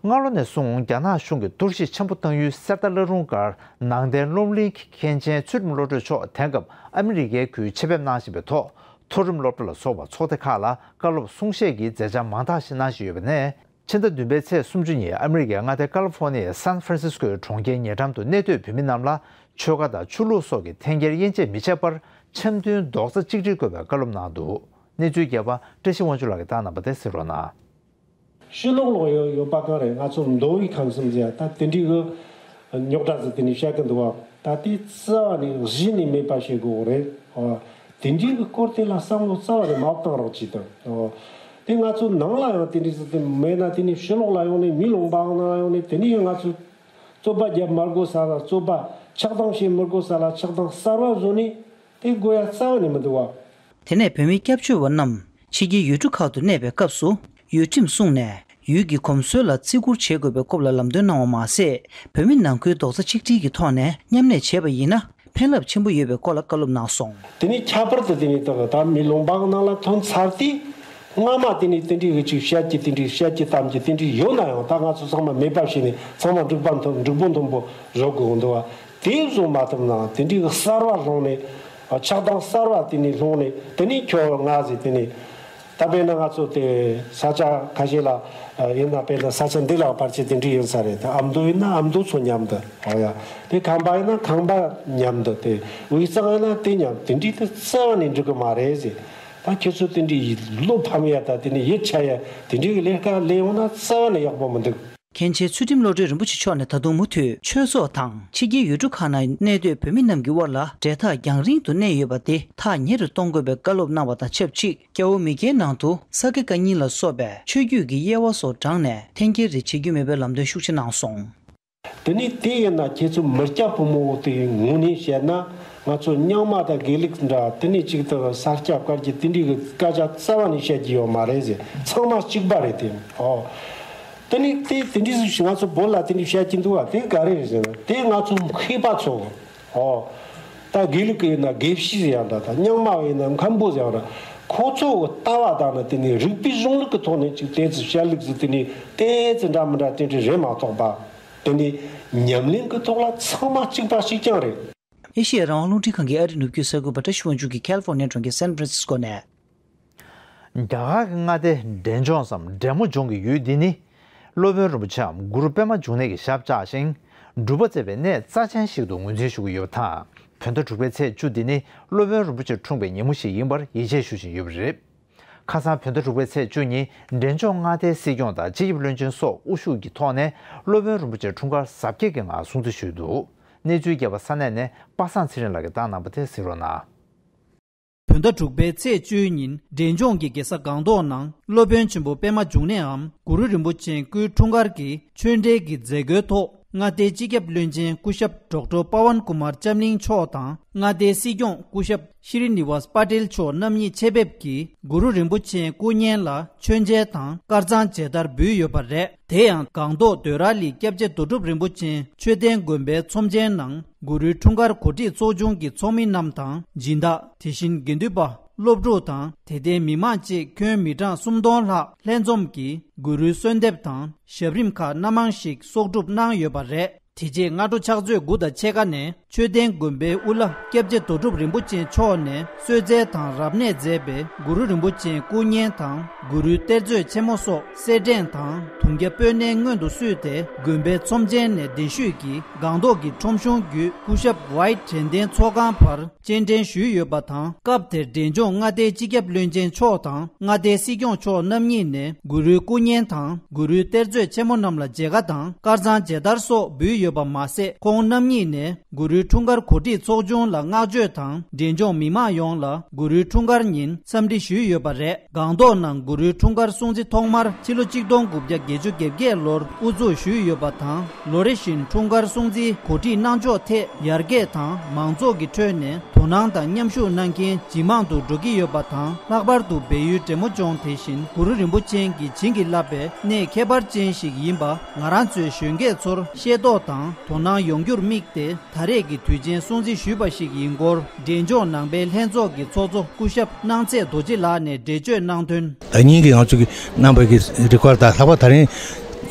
སྔ་ལོ་ནས་བཟུང་རྒྱ་ནག་གཞུང་གིས་གཏོར་བཤིག་ཆེན་པོ་བཏང་ཡུལ་གསེར་རྟ་བླ་རུང་སྒར་ནང་བསྟན་སློབ་གླིང་གི་མཁན་ཆེན་ཚུལ་ཁྲིམས་བློ་གྲོས་མཆོག་དེང་སྐབས་ཨ་མི་རི་ཀའི་ཁུལ་ཆེད་ཕེབས་གནང་བཞིན་པའི་ཐོག་མཐོ་རིམ་སློབ་གྲྭ་ལ་སོགས་པ་ཚོགས་སྡེ་ཁག་ལ་བཀའ་སློབ་གསུང་བཤད་ཀྱི་མཛད་འཆར་མང་དག་ཞིག་གནང་བཞིན་ཡོད་པ་ནས། ཕྱི་ཟླ་བདུན་པའི་ཚེས་སུམ་ཅུ་ཉིན་ཨ་མི་རི་ཀའི་མངའ་སྡེ་ཀ་ལི་ཧྥོ་ནི་ཡའི་སན་ཧྥ་རན་སིས་ཀོའི་གྲོང་ཁྱེར་ཉེ་འགྲམ་དུ་གནས་སྡོད་བོད་མི་རྣམས་ལ་ཆོལ་ཁ་དང་ཆོས་ལུགས་སོགས་ཀྱི་འཐེན་འཁྱེར་དབྱེ་འབྱེད་མི་བྱེད་པར་འཆམ་མཐུན་རྡོག་རྩ་གཅིག་སྒྲིལ་དགོས་པའི་བཀའ་སློབ་གནང་འདུག་གནས་ཚུལ་རྒྱས་པ་བཀྲ་ཤིས་དབང་ཕྱུག་ལགས་ཀྱིས་བཏང་གནང་བ་དེ་གསན་རོགས་གནང་། ཕྱི་ལོགས་ལ་ཡོད་ཡོད་པ་གང་རེད། ང་ཚོ་མདོ་དབུས་ཁམས་གསུམ་ཟེར་ཡ་ད་དེ་འདྲའི་གི་རྙོག་དྲ་ཟིག་དེ་ནས་བཤད་གི་འདུག་བ། ད་དེ་རྩ་བ་ནས་གཞི་ནས་མེད་པ་བྱེད་དགོས་རེད། ཨ། དེ་འདྲའི་གི་སྐོར་དེ་ལ་བསམ་བློ་རྩ་བ་ནས་མ་བཏང་རོགས་གྱིས་དང་། ཨོ། དེ་ང་ཚོ་ནང་ལ་ཡང་དེ་འདྲའི་ཟིག་དེ་མེད་ན། དེ་ནས་ཕྱི་ལོགས་ལ་ཡོང་ནས་མི་ལུང་པའི་ནང་ལ་ཡོང་ནས་དེ་ནས་ཡང་ང་ཚོ་རྩོད་པ་རྒྱབ་མི་དགོས་ས་ལ། རྩོད་པ་ཆགས་སྡང་བྱེད་མི་དགོས་ས་ལ་ཆགས་སྡང་གསར་བ་བཟོ་ནས་དེ་དགོས་ཡ་རྩ་བ་ནས་མི་འདུག་བ། དེ་ནས་བོད་མི་སྐྱབས་བཅོལ་བ་རྣམས་ཕྱི་རྒྱལ་ཡུལ་གྲུ་ཁག་ཏུ་གནས་པའི་སྐབས་སུ་ཡུལ་ཁྲིམས་སྲུང་ནས་ཡུལ་གྱི་གོམས་སྲོལ་ལ་བརྩི་བཀུར་བྱེད་དགོས་པའི་སྐོར་ལ་ལམ་སྟོན་གནང་བ་མ་ཟད། བོད་མི་ནང་ཁུལ་རྡོག་རྩ་གཅིག་སྒྲིལ་གྱི་ཐོག་ནས་མཉམ་གནས་བྱས་པ་ཡིན་ན་ཕན་རླབས་ཆེན་པོ་ཡོད་པའི་སྐོར་ལ་བཀའ་སློབ་གནང་སོང་། དེ་ནས་ཁྱད་པར་དུ་དེ་ནས་ད་ད་མི་ལུང་པའི་ནང་ལ་ཐོན་ཚར་དུས། སྔ་མ་དེ་ནས་དེ་འདྲའི་གི་ཅིག་བཤད་ཀྱི་དེ་འདྲའི་བཤད་ཀྱི་གཏམ་གྱི་དེ་འདྲའི་ཡོད་ན་ཡང་། ད་ང་ཚོ་ཚང་མ་མེད་པ་བྱས་ནས་ཚང་མ་འབྲུག་པ་མཐོན་འབྲུག་པོ་མཐོན་པོ་བཟོ་དགོས་འདུག་བ། དེ་བཟོ་མ་ཐུབ་ན་དེ་འདྲའི་གི་གསར་བ་སློང་ནས། ཆགས་སྡང་གསར་བ་དེ་ནས་སློང་ནས་དེ་ནས་ཁྱོད་ང་ཟེར། དེ་ནས་ད་དཔེར་ན་ང་ཚོ་དེ་ས་ཆ་ཁ་ཤས་ལ་ཡིན་ན། དཔེར་ན་ས་ཆ་འདི་ལ་ཕལ་ཆེར་དེ་འདྲའི་ཡིན་ས་རེད། དེ་ཨ་མདོ་ཡིན་ན་ཨ་མདོ་ཚོ་མཉམ་དུ། ཨོ་ཡ། དེ་ཁམས་པ་ཡིན་ན་ཁམས་པ་མཉམ་དུ། དེ་དབུས་གཙང་ཡིན་ན་དེ་མཉམ། དེ་འདྲའི་དེ་རྩ་བ་ནས་འགྲིག་གི་མ་རེད་ཟེར། ད་ཁྱེད་ཚོ་དེ་འདྲའི་བློ་ཕམ་ཡ་ད་དེ་ནས་ཡིད་ཆད་ཡ་དེ་འདྲའི་གི་ལས་ཀ་ལས་ཡོང་ན་རྩ་བ་ནས་ཡག་པོ་མི་འདུག་མཁན་ཆེན་ཚུལ་ཁྲིམས་བློ་གྲོས་རིན་པོ་ཆེ་མཆོག་ནས་ད་དུང་མུ་མཐུད་ཆོས་ཚོགས་དང་ཕྱི་རྒྱལ་ཡུལ་གྲུ་ཁག་ནང་གནས་སྡོད་བོད་མི་རྣམས་ཀྱི་དབར་ལ་འབྲེལ་ཐག་རྒྱང་རིང་དུ་གནས་ཡོད་པ་དེ་ཐག་ཉེ་རུ་གཏོང་དགོས་པའི་བཀའ་སློབ་གནང་བ་དང་ཆབས་ཅིག་རྒྱ་འོག་མི་སྒེར་ནང་དུ་ས་དགེ་བཀའ་རྙིང་ལ་སོགས་པའི་ཆོས་བརྒྱུད་ཀྱི་དབྱེ་བ་སོགས་དྲངས་ནས་འཐེན་འཁྱེར་རེ་བྱེད་རྒྱུ་མེད་པའི་ལམ་སྟོན་ཤུགས་ཆེ་གནང་སོང་། དེ་ནས་དེ་ཡིན་ན་ཁྱེད་ཚོ་མི་སྐྱ་ཕོ་མོ་དེ་ངོས་ནས་བཤད་ན། ང་ཚོ་རྙིང་མ་དང་དགེ་ལུགས་འདྲ། དེ་ནས་གཅིག་ཏུ་ས་སྐྱ་བཀའ་བརྒྱུད་དེ་འདྲའི་གི་སྐད་ཆ་རྩ་བ་ནས་བཤད་ཀྱི་ཡོད་མ་རེད་ཟེར། ཚང་མ་གཅིག་པ་རེད་དེ། ཨོ། དེ་ནས་དེ་དེ་འདྲའི་ཟིག་ང་ཚོ་བོད་ལ་དེ་འདྲའི་བཤད་ཀྱི་འདུག་བ། དེ་ག་རེ་རེད་ཟེར་ན། དེ་ང་ཚོ་མཁས་པ་ཚོ། ཨོ། ད་དགེ་ལུགས་ཀྱི་ཡིན་ན་དགེ་བཤེས་ཟེར་ཡ་འདྲ། ད་རྙིང་མ་ཡིན་ན་མཁན་པོ་ཟེར་ཡ་འདྲ། ཁོ་ཚོ་གི་ལྟ་བ་དང་ནི་དེ་ནས་རིགས་པའི་གཞུང་ལུགས་ཀྱི་ཐོག་ནས་ཅིག་ཏོག་ཙམ་བཤད་ལུགས་ཟིག་དེ་ནས་ཏོག་ཙམ་འདྲ་མི་འདྲ་དེ་འདྲ་རེད་མ་གཏོགས་པ། དེ་ནས་ཉམས་ལེན་གྱི་ཐོག་ལ་ཚང་མ་གཅིག་པ་གཅིག་རྐྱང་རེད། ཨེ་ཤེ་ཡ་རང་དབང་རླུང་འཕྲིན་ཁང་གི་ཨ་རིའི་ནུབ་རྒྱུད་གསར་འགོད་པ་བཀྲ་ཤིས་དབང་ཕྱུག་གིས་ཁ་ལི་ཧྥོར་ནི་ཡའི་གྲོང་ཁྱེར་སན་ཧྥ་རན་སིས་ཀོ་ནས། རྒྱ་གར་གྱི་མངའ་སྡེ་འབྲས་ལྗོངས་སམ་འབྲས་མོ་ལྗོངས་ཀྱི་ཡུལ་འདི་ནི། སློབ་དཔོན་རིན་པོ་ཆེའམ་གུ་རུ་པད་མ་འབྱུང་གནས་ཀྱི་ཞབས་བཅགས་ཤིང་། སྒྲུབ་པ་མཛད་པའི་གནས་རྩ་ཆེན་ཞིག་ཏུ་ངོས་འཛིན་ཞུ་གི་ཡོད་པ་དང་། བོད་ཟླ་དྲུག་པའི་ཚེས་བཅུ་འདི་ནི་སློབ་དཔོན་རིན་པོ་ཆེ་འཁྲུངས་པའི་ཉིན་མོ་ཞིག་ཡིན་པར་ཡིད་ཆེས་ཞུ་བཞིན་ཡོད་པ་རེད། ཁ་སང་བོད་ཟླ་དྲུག་པའི་ཚེས་བཅུ་ཉིན་འབྲས་ལྗོངས་མངའ་སྡེའི་སྲིད་སྐྱོང་དང་སྤྱི་ཁྱབ་བློན་ཆེན་སོགས་དབུ་བཞུགས་ཀྱི་ཐོག་ནས་སློབ་དཔོན་རིན་པོ་ཆེ་འཁྲུངས་སྐར་གཟབ་རྒྱས་ཀྱི་ངང་སྲུང་བརྩི་ཞུས་འདུག་གནས་ཚུལ་རྒྱས་པ་ས་གནས་ནས་པ་སངས་ཚེ་རིང་ལགས་ཀྱིས་བཏང་གནང་བ་དེ་གཟིགས་རོགས་གནང་། བོད་ཟླ་དྲུག་པའི་ཚེས་བཅུའི་ཉིན་འབྲས་ལྗོངས་ཀྱི་རྒྱལ་ས་སྒང་ཏོག་ནང་སློབ་དཔོན་ཆེན་པོ་པད་མ་འབྱུང་གནས་འམ་གུ་རུ་རིན་པོ་ཆེ་སྐུའི་འཁྲུངས་སྐར་གྱི་ཆོས་འབྲེལ་གྱི་མཛད་སྒོའི་ཐོག་མངའ་སྡེའི་སྤྱི་ཁྱབ་བློན་ཆེན་སྐུ་ཞབས་ཌོག་ཊར་པ་ཝན་ཀུ་མར་ལྕམ་གླིང་མཆོག་དང་མངའ་སྡེའི་སྲིད་སྐྱོང་སྐུ་ཞབས་ཤྲི་ནི་ཝཱས་པ་ཏེལ་མཆོག་རྣམ་གཉིས་ཆེད་ཕེབས་ཀྱིས་གུ་རུ་རིན་པོ་ཆེའི་སྐུ་བརྙན་ལ་མཆོད་མཇལ་དང་དཀར་གཙང་མཇལ་དར་འབུལ་ཡོད་པ་རེད། དེ་ཡང་སྒང་ཏོག་དོད་ར་ལི་སྐྱབས་རྗེ་རྡོ་གྲུབ་རིན་པོ་ཆེ་མཆོད་རྟེན་དགོན་པའི་ཚོམས་ཆེན་ནང་གུ་རུའི་འཁྲུངས་སྐར་གོ་སྒྲིག་ཚོགས་ཆུང་གི་ཚོགས་མི་རྣམས་དང་སྦྱིན་བདག་དེ་བཞིན་དགེ་འདུན་པ། སློབ་ཕྲུག་དང་དད་ལྡན་མི་མང་བཅས་ཁྱོན་མི་གྲངས་སུམ་སྟོང་ལྷག་ལྷན་འཛོམས་ཀྱིས་གུ་རུའི་གསོལ་འདེབས་དང་ཞབས་རིམ་ཁག་སྣ་མང་ཞིག་གསོག་སྒྲུབ་གནང་ཡོད་པ་རེད། དེ་རྗེས་སྔ་དྲོ་ཕྱག་ཚོད་དགུ་དང་ཕྱེད་ཀ་ནས་མཆོད་རྟེན་དགོན་པའི་དབུ་བླ་སྐྱབས་རྗེ་རྡོ་གྲུབ་རིན་པོ་ཆེ་མཆོག་ནས་གསོལ་སྩལ་དང་རབ་གནས་མཛད་པའི་གུ་རུ་རིན་པོ་ཆེའི་སྐུ་བརྙན་དང་གུ་རུའི་གཏེར་མཛོད་ཆེན་མོ་སོགས་གསེར་ཕྲེང་དང་དུང་རྒྱ་སྤོས་སྣེ་སྔོན་དུ་བསུས་ཏེ་དགོན་པའི་ཚོམས་ཆེན་ནས་གདན་ཞུས་ཀྱིས་སྒང་ཏོག་གི་ཁྲོམ་གཞུང་བརྒྱུད་སྐུ་ཞབས་ཝའིཊ་དྲན་རྟེན་ཚོགས་ཁང་བར། སྤྱན་འདྲེན་ཞུས་ཡོད་པ་དང་། སྐབས་དེར་འབྲས་ལྗོངས་མངའ་སྡེའི་སྤྱི་ཁྱབ་བློན་ཆེན་མཆོག་དང་མངའ་སྡེའི་སྲིད་སྐྱོང་མཆོག་རྣམ་གཉིས་ནས་གུ་རུའི་སྐུ་བརྙན་དང་གུ་རུའི་གཏེར་མཛོད་ཆེན་མོ་རྣམས་ལ་མཇལ་ཁ་དང་དཀར་གཙང་མཇལ་དར་སོགས་འབུལ་ཡོད། ཡོད་པ་མ་ཟད། ཁོང་རྣམ་གཉིས་ནས་གུ་རུའི་འཁྲུངས་སྐར་གོ་སྒྲིག་ཚོགས་ཆུང་ལ་བསྔགས་བརྗོད་དང་འབྲས་ལྗོངས་མི་མང་ཡོངས་ལ་གུ་རུའི་འཁྲུངས་སྐར་ཉིན་འཚམས་འདྲི་ཞུས་ཡོད་པ་རེད། སྒང་ཏོག་ནང་གུ་རུའི་འཁྲུངས་སྐར་སྲུང་བརྩི་ཐོག་མར་ཕྱི་ལོ་གཅིག་སྟོང་དགུ་བརྒྱ་བརྒྱད་ཅུ་གྱ་བརྒྱད་ལོར་དབུ་འཛུགས་ཞུས་ཡོད་པ་དང་། ལོ་རེ་བཞིན་འཁྲུངས་སྐར་སྲུང་བརྩི་གོ་སྒྲིག་གནང་ཕྱོགས་ཐད་ཡར་རྒྱས་དང་མང་ཚོགས་ཀྱི་ཁྲོད་ནས་དོ་སྣང་དང་མཉམ་ཞུགས་གནང་མཁན་ཇེ་མང་དུ་འགྲོ་གི་ཡོད་པ་དང་། ལྷག་པར་དུ་སྦས་ཡུལ་འབྲས་མོ་ལྗོངས་དེ་བཞིན་གུ་རུ་རིན་པོ་ཆེ་གིས་བྱིན་གྱིས་བརླབས་པའི་གནས་ཁྱད་པར་ཅན་ཞིག་ཡིན་པ། ང་རང་ཚོའི་གཞོན་སྐྱེས་ཚོར་ཤེས་རྟོགས་དང་དོ་སྣང་ཡོང་རྒྱུར་དམིགས་ཏེ། ད་རེས་ཀྱི་དུས་ཆེན་སྲུང་བརྩི་ཞུས་པ་ཞིག་ཡིན་སྐོར། འབྲས་ལྗོངས་ནང་པའི་ལྷན་ཚོགས་ཀྱི་ཚོགས་གཙོ་སྐུ་ཞབས་སྣང་ཚད་རྡོ་རྗེ་ལགས་ནས་འགྲེལ་བརྗོད་གནང་དོན། ད་ཉིན་གྱི་ང་ཚོ་གི་གནང་བའི་གི་རི་ཀོར་ད་ལྷག་པ་ད་རིང་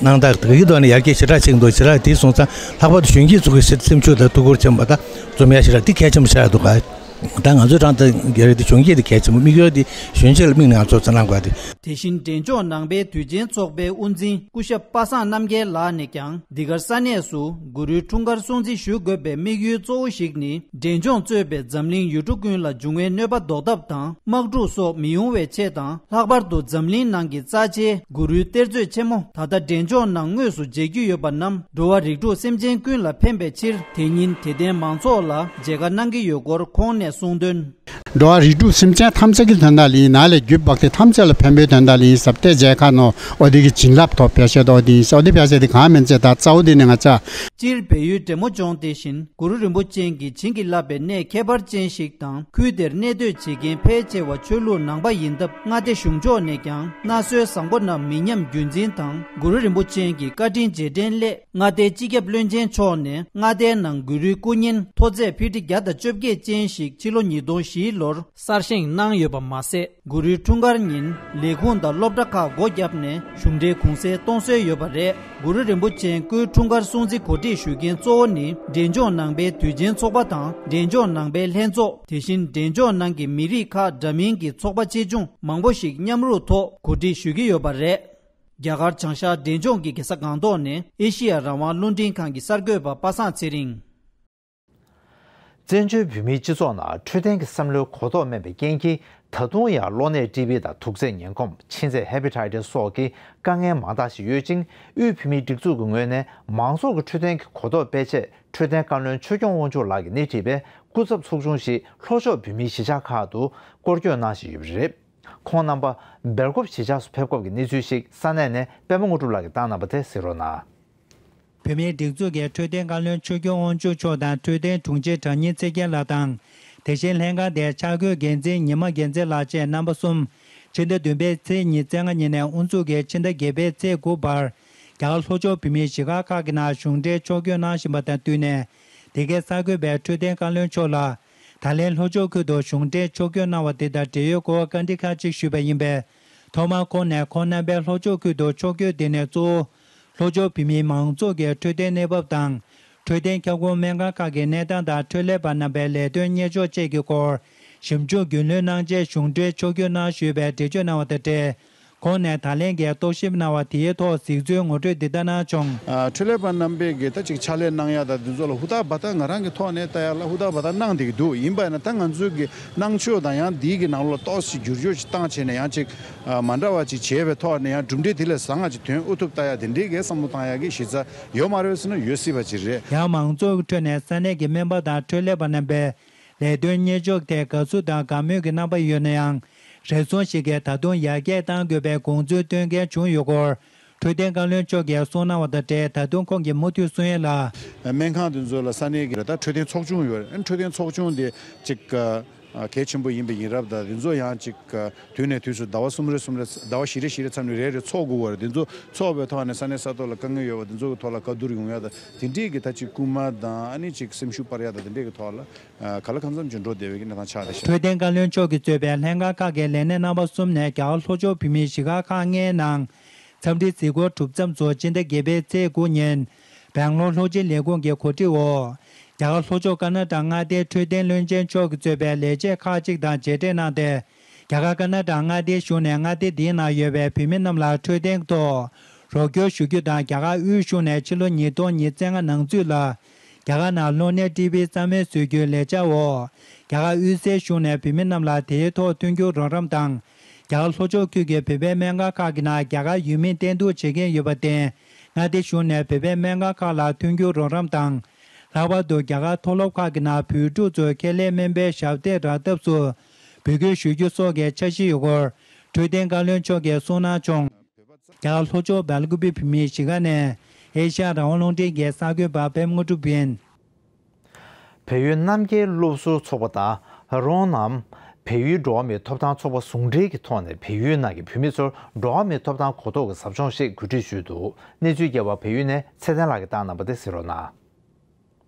གནང་སྟངས་དེ་གི་ཐོག་ནས་ཡར་རྒྱས་ཞེ་དྲག་ཕྱིན་འདུག་ཞེ་དྲག་དེ་སོང་ཙང་ལྷག་པར་དུ་གཞོན་སྐྱེས་ཚོ་གི་སེམས་ཤུགས་དང་ཐུགས་ཁུར་ཆེན་པོ་དང་འཛོམས་ཡ་ཞེ་དྲག་དེ་གལ་ཆེན་པོ་ཞེ་དྲག་འདུག་ག་ད་ང་ཚོའི་རང་ད་རྒྱ་རི་དེ་གཞོན་སྐྱེས་དེ་གལ་ཆེན་པོ། དམིགས་ཡུལ་དེ་གཞོན་སྐྱེས་ལ་དམིགས་ནས་ང་ཚོ་ཚོ་གནང་དགོས་ཏེ། དེ་བཞིན་འབྲས་ལྗོངས་ནང་པའི་དུས་ཆེན་ཚོགས་པའི་དབུ་འཛིན་སྐུ་ཞབས་པ་སངས་རྣམ་རྒྱལ་ལགས་ནས་ཀྱང་། འདི་གར་ས་གནས་སུ་གུ་རུའི་འཁྲུངས་སྐར་སྲུང་བརྩི་ཞུ་དགོས་པའི་དམིགས་ཡུལ་གཙོ་བོ་ཞིག་ནི། འབྲས་ལྗོངས་གཙོས་པའི་འཛམ་གླིང་ཡུལ་གྲུ་ཀུན་ལ་འབྱུང་བའི་གནོད་པ་ཟློག་ཐབས་དང་། དམག་འཁྲུག་སོགས་མི་ཡོང་བའི་ཆེད་དང་། ལྷག་པར་དུ་འཛམ་གླིང་ནང་གི་རྩ་ཆེའི་གུ་རུའི་གཏེར་མཛོད་ཆེན་མོ་ད་ལྟ་འབྲས་ལྗོངས་ནང་དངོས་སུ་མཇལ་རྒྱུ་ཡོད་པ་རྣམས། འགྲོ་བ་རིགས་དྲུག་སེམས་ཅན་ཀུན་ལ་ཕན་པའི་ཕྱིར། དེ་ཉིན་དད་ལྡན་མང་ཚོགས་ལ་མཇལ་ཁ་གནང་གི་ཡོད་སྐོར་ཁོང་ནས་གསུངས་དོན། འགྲོ་བ་རིགས་དྲུག་སེམས་ཅན་ཐམས་ཅད་ཀྱི་དོན་དག་ལ་ཡིན་ན་ལས་རྒྱུ་བག་ཚེ་ཐམས་ཅད་ལ་ཕན་པའི་དོན་དག་ལ་ཡིན་ཟབ་གཏད་མཇལ་ཁ་ནོ། ཨོ་དེ་གི་བྱིན་རླབས་ཐོབ་པའི་ཤེས་དོ་དེ་ཡིན་ཟེར། ཨོ་དེ་བྱ་ཟེར་དེ་གང་མིན་ཚེ་ད་རྩ་བོ་དེ་ནི་ང་ཅག་སྤྱིར་སྦས་ཡུལ་འབྲས་མོ་ལྗོངས་དེ་བཞིན་གུ་རུ་རིན་པོ་ཆེ་གིས་བྱིན་གྱིས་བརླབས་པའི་གནས་ཁྱད་པར་ཅན་ཞིག་དང་། ཁུལ་དེར་གནས་སྡོད་བྱེད་མཁན་ཕལ་ཆེ་བ་ཆོས་ལུགས་ནང་པ་ཡིན་སྟབས། མངའ་སྡེ་གཞུང་ཕྱོགས་ནས་ཀྱང་མནའ་སྲོལ་བཟང་པོ་རྣམས་མི་ཉམས་རྒྱུན་འཛིན་དང་། གུ་རུ་རིན་པོ་ཆེ་གི་བཀའ་དྲིན་རྗེས་དྲན་སླད། མངའ་སྡེའི་སྤྱི་ཁྱབ་བློན་ཆེན་མཆོག་ནས་མངའ་སྡེའི་ནང་གུ་རུའི་སྐུ་བརྙན་མཐོ་ཚད་ཕི་ཊི་བརྒྱ་དང་བཅོ་བརྒྱད་ཅན་ཞིག་ཕྱི་ལོ་ཉིས་སྟོང་བཞི་ལོར་གསར་བཞེངས་གནང་ཡོད་པ་མ་ཟད། གུ་རུའི་འཁྲུངས་སྐར་ཉིན་ལས་ཁུངས་དང་སློབ་གྲྭ་ཁག་སྒོ་བརྒྱབ་ནས་གཞུང་འབྲེལ་གུང་སེང་གཏོང་སྲོལ་ཡོད་པ་རེད། གུ་རུ་རིན་པོ་ཆེ་སྐུའི་འཁྲུངས་སྐར་སྲུང་བརྩི་གོ་སྒྲིག་ཞུ་མཁན་གཙོ་བོ་ནི་འབྲས་ལྗོངས་ནང་པའི་དུས་ཆེན་ཚོགས་པ་དང་། འབྲས་ལྗོངས་ནང་པའི་ལྷན་ཚོགས། དེ་བཞིན་འབྲས་ལྗོངས་ནང་གི་མི་རིགས་ཁག་འདྲ་མིན་གྱི་ཚོགས་པ་ཆེ་ཆུང་མང་པོ་ཞིག་མཉམ་རུབ་ཐོག་གོ་སྒྲིག་ཞུ་གི་ཡོད་པ་རེད། རྒྱ་གར་བྱང་ཤར་འབྲས་ལྗོངས་ཀྱི་རྒྱལ་ས་སྒང་ཏོག་ནས་ཨེ་ཤི་ཡ་རང་དབང་རླུང་འཕྲིན་ཁང་གི་གསར་འགོད་པ་པ་སངས་ཚེ་རིང་། བཙན་བྱོལ་བོད་མིའི་སྤྱི་ཚོགས་ནང་འཕྲོད་བསྟེན་གྱི་བསམ་བློའི་གོ་རྟོགས་དམན་པའི་རྐྱེན་གྱིས། ད་དུང་ཡང་གློ་ནད་ཊི་བི་དང་དུག་རྫས་ངན་གོམས། མཆིན་ཚད་ཧེ་པ་ཊའི་ཊི་སི་སོགས་ཀྱི་དཀའ་ངལ་མང་དག་ཞིག་ཡོད་ཅིང་། དབུས་བོད་མིའི་སྒྲིག་འཛུགས་ཀྱི་ངོས་ནས་མང་ཚོགས་ཀྱི་འཕྲོད་བསྟེན་གྱི་གོ་རྟོགས་སྤེལ་ཆེད། འཕྲོད་བསྟེན་བཀའ་བློན་ཆོས་སྐྱོང་དབང་ཕྱུག་ལགས་ཀྱིས་སྣེ་ཁྲིད་པའི་སྐུ་ཚབ་ཚོགས་ཆུང་ཞིག་ལྷོ་ཕྱོགས་བོད་མིའི་གཞིས་ཆགས་ཁག་ཏུ་སྐོར་སྐྱོད་གནང་བཞིན་ཡོད་པ་རེད། ཁོང་རྣམ་པ་སྦེལ་ཀོབ་གཞིས་ཆགས་སུ་ཕེབས་སྐབས་ཀྱི་གནས་ཚུལ་ཞིག་ས་གནས་ནས་པད་མ་དངོས་གྲུབ་ལགས་ཀྱིས་བཏང་གནང་བ་དེ་གཟིགས་རོགས་གནང་། བོད་མིའི་སྒྲིག་འཛུགས་ཀྱི་འཕྲོད་བསྟེན་བཀའ་བློན་ཆོས་སྐྱོང་དབང་ཕྱུག་མཆོག་དང་། འཕྲོད་བསྟེན་དྲུང་ཆེ་གྲགས་སྙིང་ཚེ་རྒྱལ་ལགས་དང་། དེ་བཞིན་ལྷན་ཁང་དེའི་འཆར་འགོད་འགན་འཛིན་ཉི་མ་རྒྱལ་མཚན་ལགས་བཅས་རྣམ་པ་གསུམ། ཕྱི་ཟླ་བདུན་པའི་ཚེས་ཉི་ཤུ་རྩ་ལྔ་ཉིན་ནས་དབུ་འཛུགས་ཀྱིས་ཕྱི་ཟླ་བརྒྱད་པའི་ཚེས་དགུ་བར། རྒྱ་གར་ལྷོ་ཕྱོགས་བོད་མིའི་གཞིས་ཆགས་ཁག་གི་ནང་གཞུང་འབྲེལ་ཕྱོགས་བསྐྱོད་གནང་བཞིན་པ་དང་བསྟུན་ནས། དེ་གའི་གསར་འགོད་པས་འཕྲོད་བསྟེན་བཀའ་བློན་མཆོག་ལ། ད་ལན་ལྷོ་ཕྱོགས་ཁུལ་དུ་གཞུང་འབྲེལ་ཕྱོགས་བསྐྱོད་གནང་བ་དེ་དང་འབྲེལ་ཡོད་སྐོར་བཀའ་འདྲི་ཁག་ཅིག་ཞུས་པ་ཡིན་པས། ཐོག་མར་ཁོང་ནས་ཁོང་རྣམ་པའི་ལྷོ་ཕྱོགས་ཁུལ་དུ་ཕྱོགས་བསྐྱོད་དེ་ནས་གཙོ་བོ། ལྷོ་ཕྱོགས་བོད་མིའི་མང་ཚོགས་ཀྱི་འཕྲོད་བསྟེན་གནས་བབ་དང་། འཕྲོད་བསྟེན་ཁྱབ་ཁོངས་སྨན་ཁང་ཁག་གི་གནས་སྟངས་དང་། འཕྲོད་ལས་པ་རྣམ་པའི་ལས་དོན་གཉེར་ཕྱོགས་བཅས་ཀྱི་སྐོར་ཞིབ་འཇུག་རྒྱུས་ལོན་གནང་རྗེས། གཞུང་འབྲེལ་ཕྱོགས་བསྐྱོད་གནང་ཞུས་པའི་འགྲེལ་བརྗོད་གནང་བ་དང་འབྲེལ། ཁོང་ནས་ད་ལན་གྱི་རྟོག་ཞིབ་གནང་བ་དེའི་ཐོག་གཟིགས་ཚུལ་ངོ་སྤྲོད་འདི་ལྟར་གནང་བྱུང་། ཨ། འཕྲོད་ལས་པ་རྣམ་པས་ཀྱི་ད་ཅིག་ཕྱག་ལས་གནང་ཡ་དང་འདི་ཚོ་ལ་ཧུར་ཐག་འབད་ཐག་ང་རང་གི་ཐོག་ནས་ལྟ་ཡ་ལ་ཧུར་ཐག་འབད་ཐག་གནང་བསྡད་ཀྱི་འདུག་ཡིན་པ་ཡིན་ན་ད་ང་ཚོའི་གི་གནང་ཕྱོགས་དང་ཡང་འདིའི་གི་ནང་ལོགས་ལ་ཏོག་ཙམ་བསྒྱུར་བཅོས་ཅིག་བཏང་བྱས་ནས་ཡང་ཅིག་ཨ། མ་འདྲ་བ་ཅིག་བྱས་པའི་ཐོག་ནས་ཡང་གྲུབ་འབྲས་དེ་ལས་བཟང་ང་ཅིག་ཐོན་ཨུ་ཐུག་ལྟ་ཡ་དེ་འདྲའི་གི་བསམ་བློ་བཏང་ཡ་གི་གཞི་རྩ་ཡོད་མ་རེད་ཟེར་ན་ཡོད་སྲིད་པ་ཅིག་རེད། ཡང་མང་ཚོགས་ཀྱི་ཁྲོད་ནས་ས་གནས་ཀྱི་སྨན་པ་དང་འཕྲོད་ལས་པ་རྣམ་པས། ལས་དོན་གཉེར་ཕྱོགས་ཐད་དགའ་བསུ་དང་དགའ་མོས་ཀྱི་རྣམ་པ་ཡོད་ན་ཡང་། རེ་ཟུང་ཞིག་གིས་ད་དུང་ཡར་རྒྱས་གཏང་དགོས་པའི་དགོངས་ཚུལ་བཏོན་མཁན་བྱུང་ཡོད་སྐོར། འཕྲོད་བསྟེན་བཀའ་བློན་མཆོག་གིས་གསུངས་གནང་བ་དང་འབྲེལ། ད་དུང་ཁོང་གིས་མུ་མཐུད་གསུང་ཡས་ལ། སྨན་ཁང་དེ་ཚོ་ལ་ས་གནས་ཀྱི་ད་འཕྲོད་བསྟེན་ཚོགས་ཆུང་ཡོད་རེད། འཕྲོད་བསྟེན་ཚོགས་ཆུང་དེ་ཅིག་གལ་ཆེན་པོ་ཡིན་པ་ཡིན་རབས་དང་དེ་ཚོ་ཡང་ཅིག་དུས་ནས་དུས་སུ་ཟླ་བ་གསུམ་རེ་གསུམ་རེ་ཟླ་བ་བཞི་རེ་བཞི་རེ་མཚམས་ནས་རེ་རེ་ཚོགས་དགོས་པ་རེད། དེ་ཚོ་ཚོགས་པའི་ཐོག་ནས་ས་གནས་ས་ཐོག་ལ་དཀའ་ངལ་ཡོད་པ་དེ་ཚོ་གི་ཐོག་ལ་བཀའ་བསྡུར་ཡོང་ཡ་དང་དེ་འདྲས་ཀྱི་ད་ཅིག་སྐུལ་མ་དང་ཨ་ནི་ཅིག་སེམས་ཤུགས་སྤར་ཡ་དང་དེ་འདྲས་ཀྱི་ཐོག་ལ། ཨ། ག་ལ་གང་འཚམ་ཅིག་འགྲོ་བསྡད་པའི་གི་གནས་སྟངས་ཆགས་བསྡད་ཤག་འཕྲོད་བསྟེན་བཀའ་བློན་མཆོག་གིས་གཙོས་པའི་ལྷན་ཁང་ཁག་གི་ལས་སྣེ་རྣམ་པ་གསུམ་ནས་རྒྱ་གར་ལྷོ་ཕྱོགས་བོད་མིའི་གཞིས་ཆགས་ཁག་ལྔའི་ནང་འཚམས་འདྲི་གཟིགས་སྐོར་གྲུབ་མཚམས་སུ་སྤྱི་ཟླ་བརྒྱད་པའི་ཚེས་དགུ་ཉིན་སྦེང་ལོར་ལྷོ་སྤྱི་ལས་ཁུངས་ཀྱི་གོ་སྒྲིག་འོག་རྒྱ་གར་ལྷོ་ཕྱོགས་ཀ་ན་ཌ་མངའ་སྡེའི་འཕྲོད་བསྟེན་བློན་ཆེན་མཆོག་གིས་གཙོས་པའི་ལས་བྱེད་ཁག་ཅིག་དང་མཇལ་འཕྲད་གནང་སྟེ། རྒྱ་གར་ཀ་ན་ཌ་མངའ་སྡེའི་གཞུང་ནས་མངའ་སྡེ་འདིའི་ནང་ཡོད་པའི་བོད་མི་རྣམས་ལ་འཕྲོད་བསྟེན་ཐོག་རོགས་སྐྱོར་ཞུ་རྒྱུ་དང་། རྒྱ་གར་དབུས་གཞུང་ནས་ཕྱི་ལོ་ཉིས་སྟོང་ཉི་ཤུ་རྩ་ལྔ་ནང་ཚུད་ལ། རྒྱ་གར་ནང་གློ་ནད་ཊི་བི་གསར་མའི་བཟོ་རྒྱུའི་ལས་འཆར་འོག་རྒྱ་གར་དབུས་སའི་གཞུང་ནས་བོད་མི་རྣམས་ལ་དེའི་ཐོག་མཐུན་འགྱུར་རོགས་རམ་དང་། རྒྱ་གར་ལྷོ་ཕྱོགས་ཁུལ་གྱི་བོད་པའི་སྨན་ཁང་ཁག་གི་ནང་རྒྱ་གར་ཡུལ་མིས་བསྟེན་གཏུག་བྱེད་མཁན་ཡོད་པར་བརྟེན། མངའ་སྡེ་གཞུང་ནས་བོད་པའི་སྨན་ཁང་ཁག་ལ་མཐུན་འགྱུར་རོགས་རམ་དང་། ལྷག་པར་དུ་རྒྱ་གར་མཐོ་སློབ་ཁག་གི་ནང་བོད་ཕྲུག་ཚོའི་ཁེ་ལས་སྨན་པའི་ཞབས་སྟེགས་རག་ཐབས་སུ་འབོད་སྐུལ་ཞུ་རྒྱུ་སོགས་ཀྱི་འཆར་གཞི་ཡོད་སྐོར། འཕྲོད་བསྟེན་བཀའ་བློན་མཆོག་གིས་གསུངས་གནང་བྱུང་། རྒྱ་གར་ལྷོ་ཕྱོགས་སྦེལ་ཀུ་པེ་བོད་མིའི་གཞིས་ཀ་ནས་ཨེ་ཤ་ཡ་རང་དབང་རླུང་འཕྲིན་གྱི་གསར་འགོད་པ་པད་མ་དངོས་གྲུབ་ཡིན། བལ་ཡུལ་རྣམ་རྒྱལ་སློབ་ཟུར་ཚོགས་པ་དང་རོང་ནམ་བལ་ཡུལ་འགྲོ་བ་མིའི་ཐོབ་ཐང་ཚོགས་པ་ཟུང་འབྲེལ་གྱི་ཐོག་ནས་བལ་ཡུལ་ནང་གི་བོད་མི་ཚོར་འགྲོ་བ་མིའི་ཐོབ་ཐང་གོ་རྟོགས་ཀྱི་ཟབ་སྦྱོང་ཞིག་གོ་སྒྲིག་ཞུས་འདུག་གནས་ཚུལ་རྒྱས་པ་བལ་ཡུལ་ནས་ཚེ་བརྟན་ལགས་ཀྱིས་བཏང་གནང་བ་དེ་གཟིགས་རོགས་གནང་།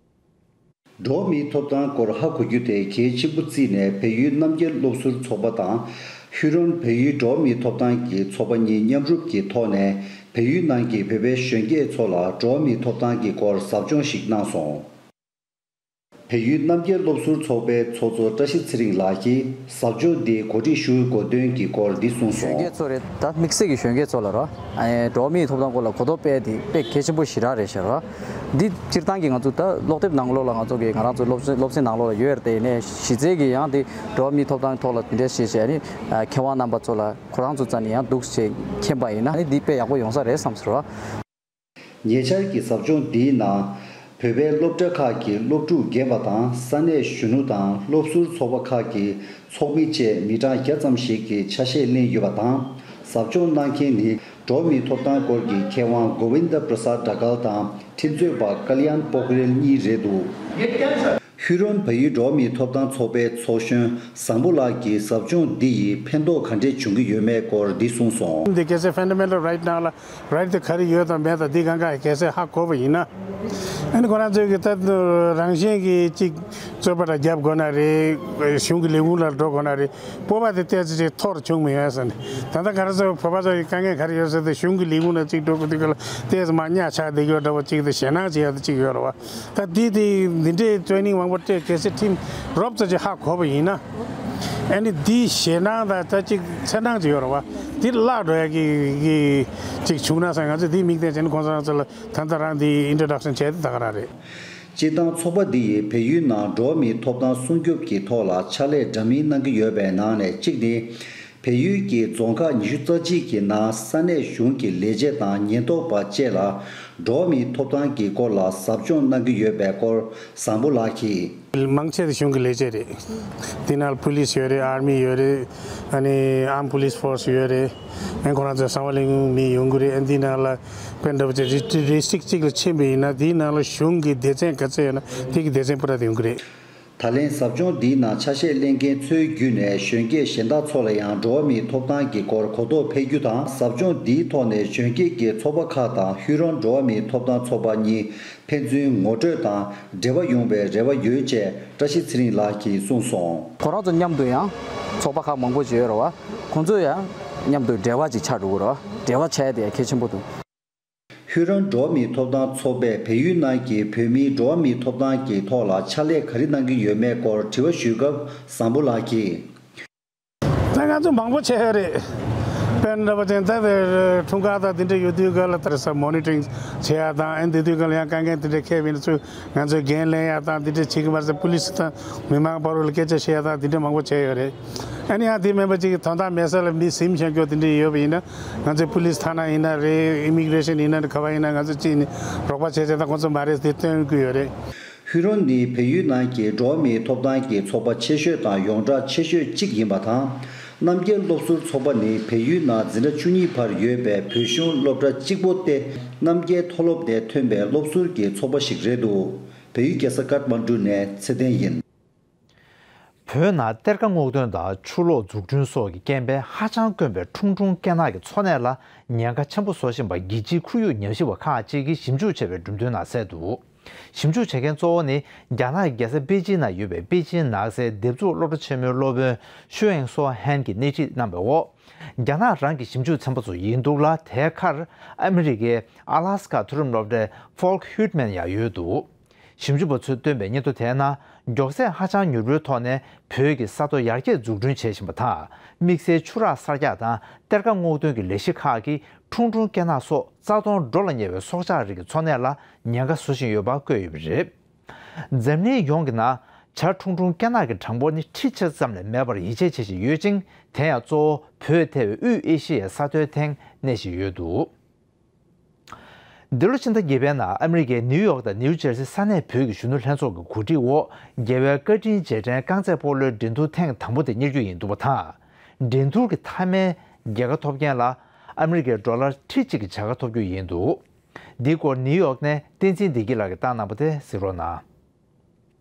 འགྲོ་བ་མིའི་ཐོབ་ཐང་སྐོར་ཧ་གོ་རྒྱུ་དེ་གལ་ཆེན་པོ་བརྩིས་ནས་བལ་ཡུལ་རྣམ་རྒྱལ་སློབ་ཟུར་ཚོགས་པ་དང་། ཧུ་རོན་བལ་ཡུལ་འགྲོ་བ་མིའི་ཐོབ་ཐང་གི་ཚོགས་པ་གཉིས་མཉམ་རུབ་ཀྱི་ཐོག་ནས་བལ་ཡུལ་ནང་གི་བོད་པའི་གཞོན་སྐྱེས་ཚོ་ལ་འགྲོ་བ་མིའི་ཐོབ་ཐང་གི་སྐོར་ཟབ་སྦྱོང་ཞིག་གནང་སོང་། བལ་ཡུལ་རྣམ་རྒྱལ་སློབ་ཟུར་ཚོགས་པའི་ཚོགས་གཙོ་བཀྲ་ཤིས་ཚེ་རིང་ལགས་ཀྱིས་ཟབ་སྦྱོང་འདི་གོ་སྒྲིག་ཞུ་དགོས་དོན་གྱི་སྐོར་འདི་གསུངས་སོང་། གཞོན་སྐྱེས་ཚོ་རེད། ད་དམིགས་བསལ་གྱི་གཞོན་སྐྱེས་ཚོ་ལ་རོ། འགྲོ་བ་མིའི་ཐོབ་ཐང་སྐོར་ལ་གོ་རྟོགས་སྤེལ་དེ་དཔེ་གལ་ཆེན་པོ་ཞེ་དྲག་རེད་ཤག་རོ། འདི་སྤྱིར་བཏང་གི་ང་ཚོ་ད་ཀློག་དེབ་ནང་ལོགས་ལ་ང་ཚོ་གི་ང་རང་ཚོ་སློབ་སློབ་ཚན་ནང་ལོགས་ལ་ཡོད་རེད་དེ། ཡིན་ནའི་གཞི་རྩའི་གི་ཡང་དེ་འགྲོ་བ་མིའི་ཐོབ་ཐང་ཐོག་ལ་དེ་འདྲ་ཞིག་བྱས་ནས་མཁས་དབང་རྣམ་པ་ཚོ་ལ་ཁོ་རང་ཚོ་རྩ་ནས་ཡང་འདུག་ཅེས་མཁྱེན་པ་ཡིན་ན་ནི་འདི་དཔེ་ཡག་པོ་ཡོང་ས་རེད་བསམ་སོང་རོ། ཉེ་ཆར་གྱི་ཟབ་སྦྱོང་འདིའི་ནང་། བོད་པའི་སློབ་གྲྭ་ཁག་གི་སློབ་ཕྲུག་རྒན་པ་དང་ས་གནས་གཞོན་ནུ་དང་སློབ་ཟུར་ཚོགས་པ་ཁག་གི་ཚོགས་མི་བཅས་མི་གྲངས་བརྒྱ་ཙམ་ཞིག་གིས་ཆ་ཤས་ལེན་ཡོད་པ་དང་། ཟབ་སྦྱོང་གནང་མཁན་ནི་འགྲོ་བ་མིའི་ཐོབ་ཐང་སྐོར་གྱི་མཁས་དབང་གོ་བིན་དྷ་པྲ་སཱད་ཌ་གལ་དང་ཁྲིམས་རྩོད་པ་ཀལ་ཡཱན་པོ་ཁི་རེལ་གཉིས་རེད་འདུག་ཧུ་རོན་བལ་ཡུལ་འགྲོ་བ་མིའི་ཐོབ་ཐང་ཚོགས་པའི་ཚོགས་གཞོན་བཟང་པོ་ལགས་ཀྱིས་ཟབ་སྦྱོང་འདི་ཡིས་ཕན་ཐོགས་ག་འདྲས་བྱུང་གི་ཡོད་མེད་སྐོར་འདི་གསུངས་སོང་། འདི་གལ་སྲིད་ཕན་ཌ་མེན་ཊལ་རའིཊ་ནང་ལ་རའིཊ་དེ་ག་རེ་ཡོད་དང་མེད་དང་འདི་གང་ག་གལ་སྲིད་ཧ་གོ་བ་ཡིན་ན། ཨ་ནི་ཁོ་རང་ཚོས་ཀྱི་ད་རང་བཞིན་གྱིས་ཅིག་རྩོད་པ་འདྲ་རྒྱབ་དགོས་ན་རེད། གཞུང་གི་ལས་ཁུངས་ལ་འགྲོ་དགོས་ན་རེད། སྤོབས་པ་དེ་ཏོག་ཙམ་ཅིག་མཐོ་རུ་བྱུང་མི་ཡོང་ཟེར་ནས། ད་ལྟ་ག་རེ་ཟེར་བོད་པ་ཚོ་ཡི་དཀའ་ངལ་ག་རེ་ཡོད་ཟེར་ཏེ་གཞུང་གི་ལས་ཁུངས་ལ་ཅིག་འགྲོ་དགོས་དུས་སྐབས་ལ་ཏོག་ཙམ་མར་གཉའ་ཆག་བསྡད་ཡོད་འདྲ་བོ་ཅིག་དང་ཞེད་སྣང་བྱེད་ཡ་དེ་ཅིག་ཡོད་རེད་བ། ད་འདི་དེ་འདི་འདྲའི་ཊེ་རེ་ནིང་མང་པོ་སྤྲད་གལ་སྲིད་ཁྲིམས་རོབ་ཙམ་ཅིག་ཧ་གོ་བ་ཡིན་ན། ཨ་ནི་འདི་ཞེད་སྣང་དང་ད་ཅིག་འཚེར་སྣང་ཅིག་ཡོད་རེད་བ། འདི་བརླག་འགྲོ་ཡ་གི་གི་ཅིག་བྱུང་ན་བསམ། ང་ཚོས་འདི་དམིགས་གཏད་བྱས་ནས་ཁོང་ཚོ་རང་ཚོ་ལ་ད་ལྟ་རང་འདི་ཨིན་ཊྲོ་ཌག་ཤན་བྱས་ཏེ་ད་ག་རང་རེད། སྤྱིར་བཏང་ཚོགས་པ་འདི་ཡིས་བལ་ཡུལ་ནང་འགྲོ་བ་མིའི་ཐོབ་ཐང་སྲུང་སྐྱོབ་ཀྱི་ཐོག་ལ་ཕྱག་ལས་འདྲ་མིན་གནང་གི་ཡོད་པའི་ནང་ནས་གཅིག་ནི། བལ་ཡུལ་གྱི་རྫོང་ཁག་ཉི་ཤུ་རྩ་གཅིག་གི་ནང་ས་གནས་གཞུང་གི་ལས་བྱེད་དང་ཉེན་རྟོག་པ་བཅས་ལ་འགྲོ་བ་མིའི་ཐོབ་ཐང་གི་སྐོར་ལ་ཟབ་སྦྱོང་གནང་གི་ཡོད་པའི་སྐོར་བཟང་པོ་ལགས་ཀྱིས། མང་ཆེ་དེ་གཞུང་གི་ལས་བྱེད་རེད། དེ་ནང་ལ་པུ་ལིས་ཡོད་རེད། ཨར་མི་ཡོད་རེད། ཨ་ནི་ཨརམ་པུ་ལིས་ཕོར་སི་ཡོད་རེད། ཨ་ཁོ་རང་ཚོ་གསང་བ་ལེན་མི་ཡོང་གི་རེད། ཨ་འདི་ནང་ལ་དཔེ་འདྲ་པོ་ཅིག་རི་རི་སི་ཊིག་གཅིག་ལ་ཕྱིན་པ་ཡིན་ན་དེའི་ནང་ལ་གཞུང་གི་སྡེ་ཚན་ག་ཚོད་ཡོད་ན་དེ་གི་སྡེ་ཚན་པུ་ར་དེ་ཡོང་གི་རེད། ད་ལན་ཟབ་སྦྱོང་འདིའི་ནང་ཆ་ཤས་ལེན་མཁན་ཚོའི་བརྒྱུད་ནས་གཞོན་སྐྱེས་གཞན་དག་ཚོ་ལ་ཡང་འགྲོ་བ་མིའི་ཐོབ་ཐང་གི་སྐོར་གོ་རྟོགས་འཕེལ་རྒྱུ་དང་། ཟབ་སྦྱོང་འདིའི་ཐོག་ནས་གཞོན་སྐྱེས་ཀྱི་ཚོགས་པ་ཁག་དང་ཧུ་རོན་འགྲོ་བ་མིའི་ཐོབ་ཐང་ཚོགས་པ་གཉིས་ཕན་ཚུན་ངོ་སྤྲོད་དང་འབྲེལ་བ་ཡོང་བའི་རེ་བ་ཡོད་ཅེས་བཀྲ་ཤིས་ཚེ་རིང་ལགས་ཀྱིས་གསུངས་སོང་། ཁོ་རང་ཚོ་མཉམ་དུ་ཡང་ཚོགས་པ་ཁག་མང་པོ་ཞིག་ཡོད་རེད་བ། ཁོང་ཚོ་ཡང་མཉམ་དུ་འབྲེལ་བ་ཅིག་ཆགས་འགྲོ་གི་རེད་བ། འབྲེལ་བ་ཆགས་ཡ་དེ་ཡང་གལ་ཆེན་པོ་འདུག་ཧུ་རོན་འགྲོ་བ་མིའི་ཐོབ་ཐང་ཚོགས་པས་བལ་ཡུལ་ནང་གི་བོད་མིའི་འགྲོ་བ་མིའི་ཐོབ་ཐང་གི་ཐོག་ལ་ཕྱག་ལས་ག་རེ་གནང་གི་ཡོད་མེད་སྐོར་དྲི་བ་ཞུས་སྐབས་བཟང་པོ་ལགས་ཀྱིས། ད་ང་ཚོ་མང་པོ་བྱས་ཡོད་རེད། དཔེར་ན་འདྲ་པོ་ཅན་ད་དེ་འཁྲུངས་སྐར་དང་དེ་འདྲ་ཡོད་དུས་སྐབས་ལ་ད་རེས་མོ་ནི་ཊ་རིང་བྱེད་ཡ་དང་། ཨ་ནི་དེ་དུས་སྐབས་ལ་ཡང་དཀའ་ངལ་དེ་འདྲ་འཁེལ་བ་ཡིན་ན་ཚུར་ང་ཚོས་འགན་ལེན་ཡ་དང་དེ་འདྲ་བྱེད་ཀྱི་མ་རེད་ཟེར་པུ་ལི་སི་དང་མི་མང་བར་ལ་སྐད་ཆ་བཤད་ཡ་དང་དེ་འདྲ་མང་པོ་བྱས་ཡོད་རེད། ཨ་ནི་ཡང་དེ་མིན་པ་ཅིག་དོན་དག་མེད་ས་ལ་མི་ཟིན་བཞག་རྒྱུ་དེ་འདྲ་ཡོད་པ་ཡིན་ན། ང་ཚོའི་པུ་ལིས་ཐ་ན་ཡིན་ན་རེད། ཨི་མི་གི་རེ་ཤན་ཡིན་ན་རེད། ག་བ་ཡིན་ན་ང་ཚོ་གཅིག་ནས་རོགས་པ་བྱས་བྱས་དང་ཁོང་ཚོ་མ་རེད་དེ་སྟོན་དགོས་ཡོད་རེད། ཧུ་རོན་ནི་བལ་ཡུལ་ནང་གི་འགྲོ་བ་མིའི་ཐོབ་ཐང་གི་ཚོགས་པ་ཆེ་ཤོས་དང་ཡོངས་གྲགས་ཆེ་ཤོས་གཅིག་ཡིན་པ་དང་། རྣམ་རྒྱལ་སློབ་ཟུར་ཚོགས་པ་ནི་བལ་ཡུལ་ནང་འཛིན་གྲྭ་བཅུ་གཉིས་བར་ཡོད་པའི་བོད་གཞུང་སློབ་གྲྭ་གཅིག་པོ་སྟེ། རྣམ་རྒྱལ་མཐོ་སློབ་ནས་ཐོན་པའི་སློབ་ཟུར་གྱི་ཚོགས་པ་ཞིག་རེད་འདུག་བལ་ཡུལ་རྒྱལ་ས་ཀཏ་མན་ཌུ་ནས་ཚེ་བརྟན་ཡིན། བོད་ནང་གཏེར་ཁ་སྔོག་འདོན་དང་ཆུ་ལོག་འཛུགས་སྐྲུན་སོགས་ཀྱི་རྐྱེན་པས་ཧ་ཅང་དཀོན་པའི་ཁྲུང་ཁྲུང་སྐེ་ནག་གི་འཚོ་གནས་ལ་ཉེན་ཁ་ཆེན་པོ་བཟོ་བཞིན་པ་རྒྱལ་སྤྱིའི་ཁོར་ཡུག་ཉམས་ཞིབ་པ་ཁག་ཅིག་གིས་ཞིབ་འཇུག་བྱས་པའི་གྲུབ་དོན་ནང་གསལ་འདུག་ཞིབ་འཇུག་བྱེད་མཁན་གཙོ་བོ་ནི་རྒྱ་ནག་གི་རྒྱལ་ས་པེ་ཅིན་ནང་ཡོད་པའི་པེ་ཅིན་ནགས་གསེར་འདེབས་འཛུགས་སློབ་གྲྭ་ཆེན་མོའི་སློབ་དཔོན་ཤུ་ཨེང་སོ་ཧན་གྱིས་སྣེ་ཁྲིད་གནང་བའི་འོག་རྒྱ་ནག་རང་གི་ཞིབ་འཇུག་ཚན་པ་ཚོ་ཡིན་འདུག་ལ། དེའི་ཁར་ཨ་མི་རི་ཀའི་ཨ་ལ་སི་ཀ་མཐོ་རིམ་སློབ་གྲྭའི་ཕོལ་ཧུད་མན་ཡང་ཡོད་འདུག་ཞིབ་འཇུག་པ་ཚོས་བཏོན་པའི་སྙན་ཐོ་དེའི་ནང་མགྱོགས་ཚད་ཧ་ཅང་མྱུར་པོའི་ཐོག་ནས་བོད་ཀྱི་ས་མཐོ་ཡར་རྒྱས་འཛུགས་སྐྲུན་བྱེད་བཞིན་པ་དང་། དམིགས་བསལ་ཆུ་རགས་གསར་རྒྱག་དང་གཏེར་ཁ་སྔོག་འདོན་གྱི་ལས་གཞི་ཁག་གིས་ཁྲུང་ཁྲུང་སྐེ་ནག་སོགས་རྩ་སྟོང་འགྲོ་ལ་ཉེ་བའི་སྲོག་ཆགས་རིགས་ཀྱི་འཚོ་གནས་ལ་ཉེན་ཁ་བཟོ་བཞིན་ཡོད་པ་བཀོད་ཡོད་པ་རེད། འཛམ་གླིང་ཡོངས་ཀྱི་ནང་བྱ་ཁྲུང་ཁྲུང་སྐེ་ནག་གི་གྲངས་འབོར་ནི་ཁྲི་ཕྱེད་ཙམ་ལས་མེད་པར་ཡིད་ཆེས་བྱེད་བཞིན་ཡོད་ཅིང་། དེ་ཡང་གཙོ་བོ་བོད་ཐེ་བའི་དབུས་ཨེ་ཤི་ཡའི་ས་མཐོའི་སྟེང་གནས་བཞིན་ཡོད་འདུག་འདི་ལོ་ཕྱི་ཟླ་བརྒྱད་པའི་ནང་ཨ་མི་རི་ཀའི་ནིའུ་ཡོག་དང་ནིའུ་ཇར་སི་ས་གནས་བོད་ཀྱི་གཞོན་ནུ་ལྷན་ཚོགས་ཀྱི་གོ་སྒྲིག་འོག་རྒྱལ་བའི་བཀའ་དྲིན་རྗེས་དྲན་རྐང་རྩེད་སྤོ་ལོའི་འགྲན་བསྡུར་ཐེངས་དང་པོ་དེ་གཉེར་རྒྱུ་ཡིན་འདུག་པ་དང་། འགྲན་བསྡུར་གྱི་མཐའ་མའི་རྒྱལ་ཁ་ཐོབ་མཁན་ལ་ཨ་མི་རི་ཀའི་ཌོ་ལར་ཁྲི་གཅིག་གི་བྱ་དགའ་ཐོབ་རྒྱུ་ཡིན་འདུག་འདིའི་སྐོར་ནིའུ་ཡོག་ནས་བསྟན་འཛིན་བདེ་སྐྱིད་ལགས་ཀྱིས་བཏང་གནང་བ་དེ་གཟིགས་རོགས་གནང་།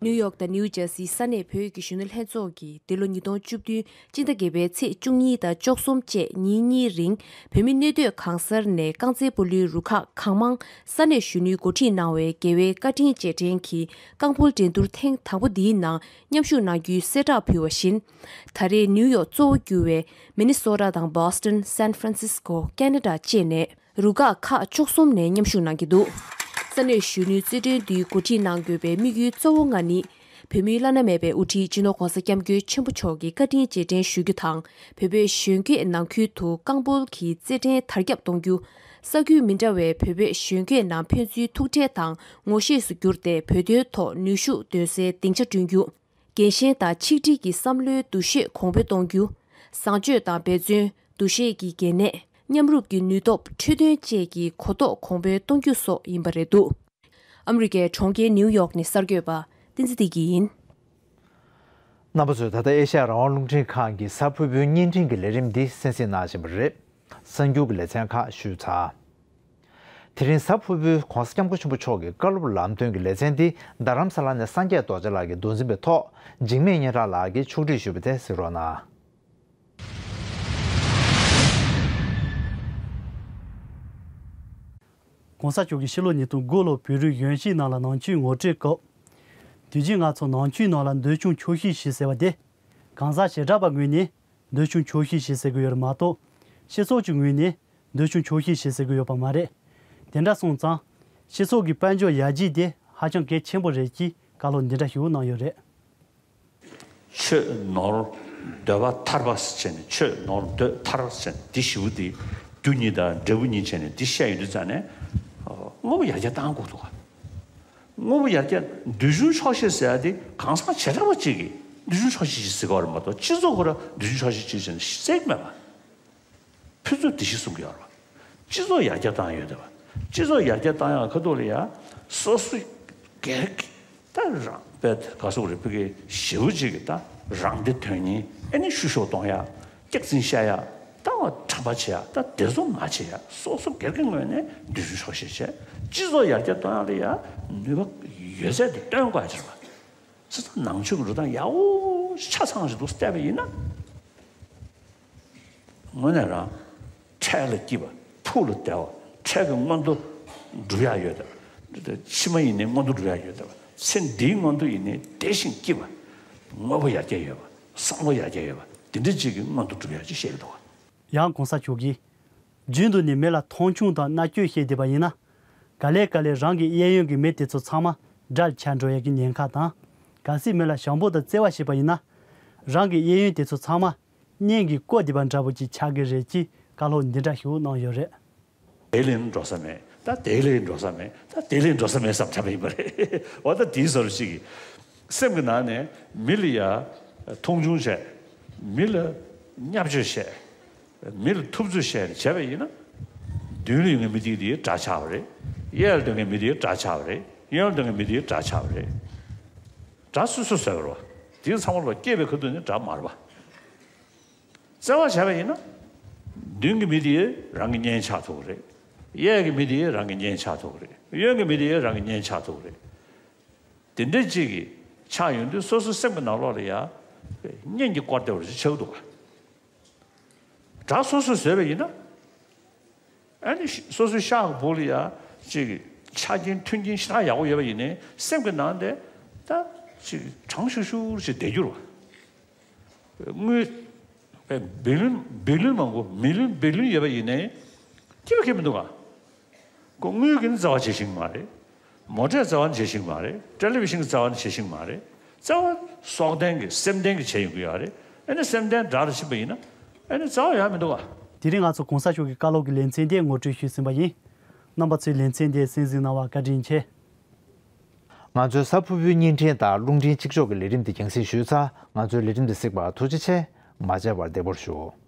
ནིའུ་ཡོག་དང་ནིའུ་ཇར་སིའི་ས་གནས་བོད་ཀྱི་གཞོན་ནུ་ལྷན་ཚོགས་ཀྱིས་འདི་ལོ་ཉིས་སྟོང་བཅུ་བདུན་སྤྱི་ཟླ་བརྒྱད་པའི་ཚེས་བཅུ་གཉིས་དང་བཅུ་གསུམ་བཅས་ཉིན་གཉིས་རིང་བོད་མི་གནས་སྡོད་གང་སར་ནས་རྐང་རྩེད་སྤོ་ལོའི་རུ་ཁག་གང་མང་ས་གནས་གཞོན་ནུས་འགོ་ཁྲིད་གནང་བའི་རྒྱལ་བའི་བཀའ་དྲིན་རྗེས་དྲན་གྱི་རྐང་སྤོལ་འགྲན་བསྡུར་ཐེངས་དང་པོ་འདིའི་ནང་མཉམ་ཞུགས་གནང་རྒྱུའི་གསལ་བསྒྲགས་ཕུལ་བ་བཞིན། ད་རེས་ནིའུ་ཡོག་གཙོ་བོ་གྱུར་བའི་མི་ནི་སོ་ཊ་དང་བྷོ་སི་ཊོན། སན་ཧྥ་རན་སིས་ཀོ། ཁེ་ན་ཌ་བཅས་ནས། རུ་ཁག་ཁག་བཅུ་གསུམ་ནས་མཉམ་ཞུགས་གནང་གི་འདུག་ས་གནས་གཞོན་ནུའི་རྩེད་འགྲན་འདིའི་འགོ་ཁྲིད་གནང་དགོས་པའི་དམིགས་ཡུལ་གཙོ་བོ་ལྔ་ནི། བོད་མིའི་བླ་ན་མེད་པའི་དབུ་ཁྲིད་སྤྱི་ནོར་༧གོང་ས་༧སྐྱབས་མགོན་ཆེན་པོ་མཆོག་གི་བཀའ་དྲིན་རྗེས་དྲན་ཞུ་རྒྱུ་དང་། བོད་པའི་གཞོན་སྐྱེས་ནང་ཁུལ་དུ་རྐང་སྤོལ་གྱི་རྩེད་འགྲན་དར་ཁྱབ་གཏོང་རྒྱུ། ས་ཁུལ་མི་འདྲ་བའི་བོད་པའི་གཞོན་སྐྱེས་རྣམས་ཕན་ཚུན་ཐུག་འཕྲད་དང་ངོ་ཤེས་སུ་གྱུར་ཏེ་བོད་དོན་ཐོག་ནུས་ཤུགས་འདོན་སའི་སྡིངས་ཆ་བསྐྲུན་རྒྱུ། རྒན་གཞོན་དང་ཆིག་སྒྲིལ་གྱི་བསམ་བློའི་འདུ་ཤེས་གོང་འཕེལ་གཏོང་རྒྱུ། བཟང་སྤྱོད་དང་འབད་བརྩོན། འདུ་ཤེས་ཀྱི་གལ་གནད། མཉམ་རུབ་ཀྱི་ནུས་སྟོབས། འཕྲོད་བསྟེན་བཅས་ཀྱི་གོ་རྟོགས་གོང་འཕེལ་གཏོང་རྒྱུ་སོགས་ཡིན་པ་རེད་འདུག་ཨ་མི་རི་ཀའི་གྲོང་ཁྱེར་ནིའུ་ཡོག་ནས་གསར་འགོད་པ་བསྟན་འཛིན་བདེ་སྐྱིད་ཡིན། རྣམ་པ་ཚོས་ད་ལྟ་ཨེ་ཤ་ཡ་རང་དབང་རླུང་འཕྲིན་ཁང་གི་གཟའ་ཕུར་བུའི་བརྙན་འཕྲིན་གྱི་ལས་རིམ་འདི་གསན་གཟིགས་གནང་བཞིན་པ་རེད། གསར་འགྱུར་གྱི་ལེ་ཚན་ཁག་ཞུས་ཚར། དེ་རིང་གཟའ་ཕུར་བུའི་༧གོང་ས་༧སྐྱབས་མགོན་ཆེན་པོ་མཆོག་གི་བཀའ་སློབ་ལམ་སྟོན་གྱི་ལེ་ཚན་འདི་རྡ་རམ་ས་ལ་ནས་སངས་རྒྱས་རྡོ་རྗེ་ལགས་ཀྱིས་མདོ་འཛིན་པའི་ཐོག་འཇིགས་མེད་སྙན་གྲགས་ལགས་ཀྱིས་ཕྱོགས་སྒྲིག་ཞུས་པ་དེ་གཟིགས་རོགས་གནང་།༧གོང་ས་མཆོག་གིས་ཕྱི་ལོ་ཉིས་སྟོང་དགུ་ལོར་བོད་རིགས་གཞོན་སྐྱེས་རྣམས་ལ་ནང་ཆོས་ངོ་སྤྲོད་སྐབས། དུས་རྒྱུན་ང་ཚོ་ནང་ཆོས་ནང་ལ་འདོད་ཆུང་ཆོག་ཤེས་བྱེད་ཟེར་བ་དེ། གང་ཟག་བྱེ་བྲག་པའི་ངོས་ནས་འདོད་ཆུང་ཆོག་ཤེས་བྱེད་ཟེར་གྱི་ཡོད་རེད་མ་གཏོགས། སྤྱི་ཚོགས་ཀྱི་ངོས་ནས་འདོད་ཆུང་ཆོག་ཤེས་བྱེད་ཟེར་གྱི་ཡོད་པ་མ་རེད། དེ་འདྲ་སོང་ཙང་། སྤྱི་ཚོགས་ཀྱི་དཔལ་འབྱོར་ཡར་རྒྱས་དེ་ཧ་ཅང་གལ་ཆེན་པོ་རེད་ཅེས་བཀའ་སློབ་འདི་འདྲ་ཞིག་གནང་ཡོད་རེད། ཆོས་ནོར་འདོད་པ་ཐར་པ་ཟེར་བྱས་ནས། ཆོས་ནོར་འདོད་ཐར་ཟེར་བྱས་ནས་འདི་བཞི་པོ་འདི་རྒྱུ་གཉིས་དང་འབྲས་བུ་གཉིས་བྱས་ནས་འདི་བཤད་ཡོང་དུས་ཙང་ནས། དངོས་པོ་ཡར་རྒྱས་བཏང་དགོས་འདུག་ག་དངོས་པོ་ཡར་རྒྱས། འདོད་ཆུང་ཆོག་ཤེས་ཟེར་ཡ་དེ་གང་ཟག་བྱེ་བྲག་པ་གཅིག་གིས་འདོད་ཆུང་ཆོག་ཤེས་ཅིག་ཟེར་གྱི་ཡོད་རེད་མ་གཏོགས། སྤྱི་ཚོགས་ཁོ་རང་འདོད་ཆུང་ཆོག་ཤེས་ཅིག་ཟེར་ནས་ཟེར་གྱི་མེད་པ། ཕུན་ཚོགས་བདེ་སྐྱིད་གསུང་གི་ཡོད་རེད་པ། སྤྱི་ཚོགས་ཡར་རྒྱས་བཏང་ཡོད་རེད་པ། སྤྱི་ཚོགས་ཡར་རྒྱས་བཏང་ཡག་ཁ་ཐུག་ལ་ཡ། སོ་སོ་སྒེར་གྱི་ད་རང་དཔེ་ག་སོག་རེད། ཕ་གི་ཞེ་པོ་ཅིག་གི་ད་རང་བདེ་དོན་གཉེར། ཨེ་ནི་བཤུ་གཞོག་གཏོང་ཡག་སྐྱག་རྫུན་བཤད་ཡག་ད་བ་ཁྲམ་པ་བྱེད་ཡག་ད་དེ་ཚོ་མ་བྱེད་ཡག་སོ་སོ་སྒེར་གྱི་ངོས་ནས་འདོད་ཆུང་ཆོག་ཤེས་བྱས། སྤྱི་ཚོགས་ཡར་རྒྱས་གཏོང་ཡག་ལ་ཡ་ནུས་པ་ཡོད་ཚད་དེ་བཏོན་དགོས་ཡ་ཅིག་རེད་པ། སི་ཐ་ནང་ཆོས་ཀྱི་འགྲོ་སྟངས་ཡག་པོ་ཆ་ཚང་ཞིག་འདུག་བལྟས་པ་ཡིན་ན། དངོས་གནས་རང་། འཕྲལ་ལ་སྐྱིད་པ། ཕུགས་ལ་བདེ་བ། འཕྲལ་གྱི་མངོན་མཐོ་སྒྲུབ་ཡག་ཡོད་དམ། ཕྱི་མ་ཡིན་ནའི་མངོན་མཐོ་སྒྲུབ་ཡག་ཡོད་དམ། ཚེ་འདིའི་མངོན་མཐོ་ཡིན་ནའི་བདེ་ཞིང་སྐྱིད་པ། དངོས་པོ་ཡར་རྒྱས་ཡོད་པ། བསམ་བློ་ཡར་རྒྱས་ཡོད་པ། དེ་འདྲ་ཅིག་གི་མངོན་མཐོ་སྒྲུབ་ཡག་ཅིག་བཤད་ཀྱི་འདུག་ག་ཡང་གོང་ས་མཆོག་གིས། རྒྱུན་དུ་ནས་མི་ལ་མཐོང་ཆུང་དང་མནར་གཅོད་བྱས་བསྡད་པ་ཡིན་ན། ག་ལེ་ག་ལེ་རང་གི་གཡས་གཡོན་གྱི་མི་དེ་ཚོ་ཚང་མ་དགྲར་ཆགས་འགྲོ་ཡག་གི་ཉེན་ཁ་དང་། གལ་སྲིད་མི་ལ་ཞང་པོ་དང་བརྩེ་བ་བྱས་པ་ཡིན་ན། རང་གི་གཡས་གཡོན་དེ་ཚོ་ཚང་མ་གཉེན་གྱིས་བསྐོར་བསྡད་པ་འདྲ་པོ་ཅིག་ཆགས་ཀྱི་རེད་ཅེས་བཀའ་སློབ་འདི་འདྲ་ཞིག་གནང་ཡོད་རེད། དེ་ལས་འགྲོ་ས་མེད། ད་དེ་ལས་འགྲོ་ས་མེད། ད་དེ་ལས་འགྲོ་ས་མེད་བསམ་བྱས་པ་ཡིན་པ་རེད། འོ་ད་དེའི་བཟོ་འདྲ་ཅིག་གིས། སེམས་ཀྱི་ནང་ནས་མི་ལ་ཡ་མཐོང་ཆུང་བྱས། མི་ལ་བརྙས་བཅོས་བྱས། མི་ལ་ཐུབ་ཚོད་བྱས་ནས་བྱས་པ་ཡིན་ན། མདུན་ལ་ཡོད་མཁན་མི་དེ་དེའི་དགྲ་ཆགས་པ་རེད། གཡས་ལ་སྡོད་མཁན་མི་དེའི་དགྲ་ཆགས་པ་རེད། གཡོན་ལ་སྡོད་མཁན་མི་དེའི་དགྲ་ཆགས་པ་རེད། དགྲ་སོ་སོས་བཟོས་པ་རེད་པ། དེ་ཚང་མ་ལ་སྐྱེས་པའི་ཁ་ཐུག་ནས་དགྲ་མ་རེད་པ། བརྩེ་བ་བྱས་པ་ཡིན་ན། མདུན་གྱི་མི་དེ་རང་གི་གཉེན་ཆགས་ཐུབ་ཀྱི་རེད། གཡས་ཀྱི་མི་དེ་རང་གི་གཉེན་ཆགས་ཐུབ་ཀྱི་རེད། གཡོན་གྱི་མི་དེ་རང་གི་གཉེན་ཆགས་ཐུབ་ཀྱི་རེད། དེ་འདྲ་ཅིག་གི་ཆགས་ཡོང་དུས་སོ་སོའི་སེམས་ཀྱི་ནང་ལོགས་ལ་ཡ། གཉེན་གྱིས་བསྐོར་བསྡད་པ་ཞིག་ཆགས་འདུག་ག་དགྲ་སོ་སོས་བཟོས་པ་ཡིན་ན། ཨ་ནི་སོ་སོའི་ཤག་གི་སྦུག་ལ་ཡ་ཅིག་ཆ་རྐྱེན་མཐུན་རྐྱེན་ཞེ་དྲག་ཡག་པོ་ཡོད་པ་ཡིན་ནའི་སེམས་ཀྱི་ནང་དེ་ད་ཅིག་གྲང་ཤུར་ཤུར་ཞིག་བསྡད་རྒྱུ་རེད་པ། དངུལ་བེ་ལུན་བེ་ལུན་མང་པོ་མི་ལུན་བེ་ལུན་ཡོད་པ་ཡིན་ནའི་སྐྱིད་པ་སྐྱིད་མི་འདུག་ག་ཁོ་དངུལ་གྱི་ནི་བརྩེ་བ་བྱེད་ཤེས་ཀྱི་མ་རེད། མོ་ཊའི་བརྩེ་བ་ནི་བྱེད་ཤེས་ཀྱི་མ་རེད། ཊེ་ལི་བི་ཤན་གྱི་བརྩེ་བ་ནི་བྱེད་ཤེས་ཀྱི་མ་རེད། བརྩེ་བ་སྲོག་ལྡན་གྱི་སེམས་ལྡན་གྱི་བྱེད་ཡོང་གི་ཡོད་རེད། ཨ་ནི་སེམས་ལྡན་དགྲ་ལ་ཕྱིན་པ་ཡིན་ན། ཨ་ནི་བརྩེ་བ་ཡོད་མི་འདུག་ག་དེ་རིང་ང་ཚོ་གོང་ས་མཆོག་གི་བཀའ་སློབ་ཀྱི་ལེ་ཚན་དེ་ངོ་སྤྲོད་ཞུས་ཟིན་པ་ཡིན། རྣམ་པ་ཚོས་ལེ་ཚན་དེ་གསན་གཟིགས་གནང་བར་བཀའ་དྲིན་ཆེ། ང་ཚོའི་གཟའ་ཕུར་བུའི་བརྙན་འཕྲིན་དང་རླུང་འཕྲིན་གཅིག་ལྕོགས་ཀྱི་ལས་རིམ་དེ་རྒྱང་སྲིང་ཞུས་ཚར། ང་ཚོའི་ལས་རིམ་དེ་གཟིགས་པར་ཐུགས་རྗེ་ཆེ། མ་མཇལ་བར་བདེ་པོར་བཞུགས།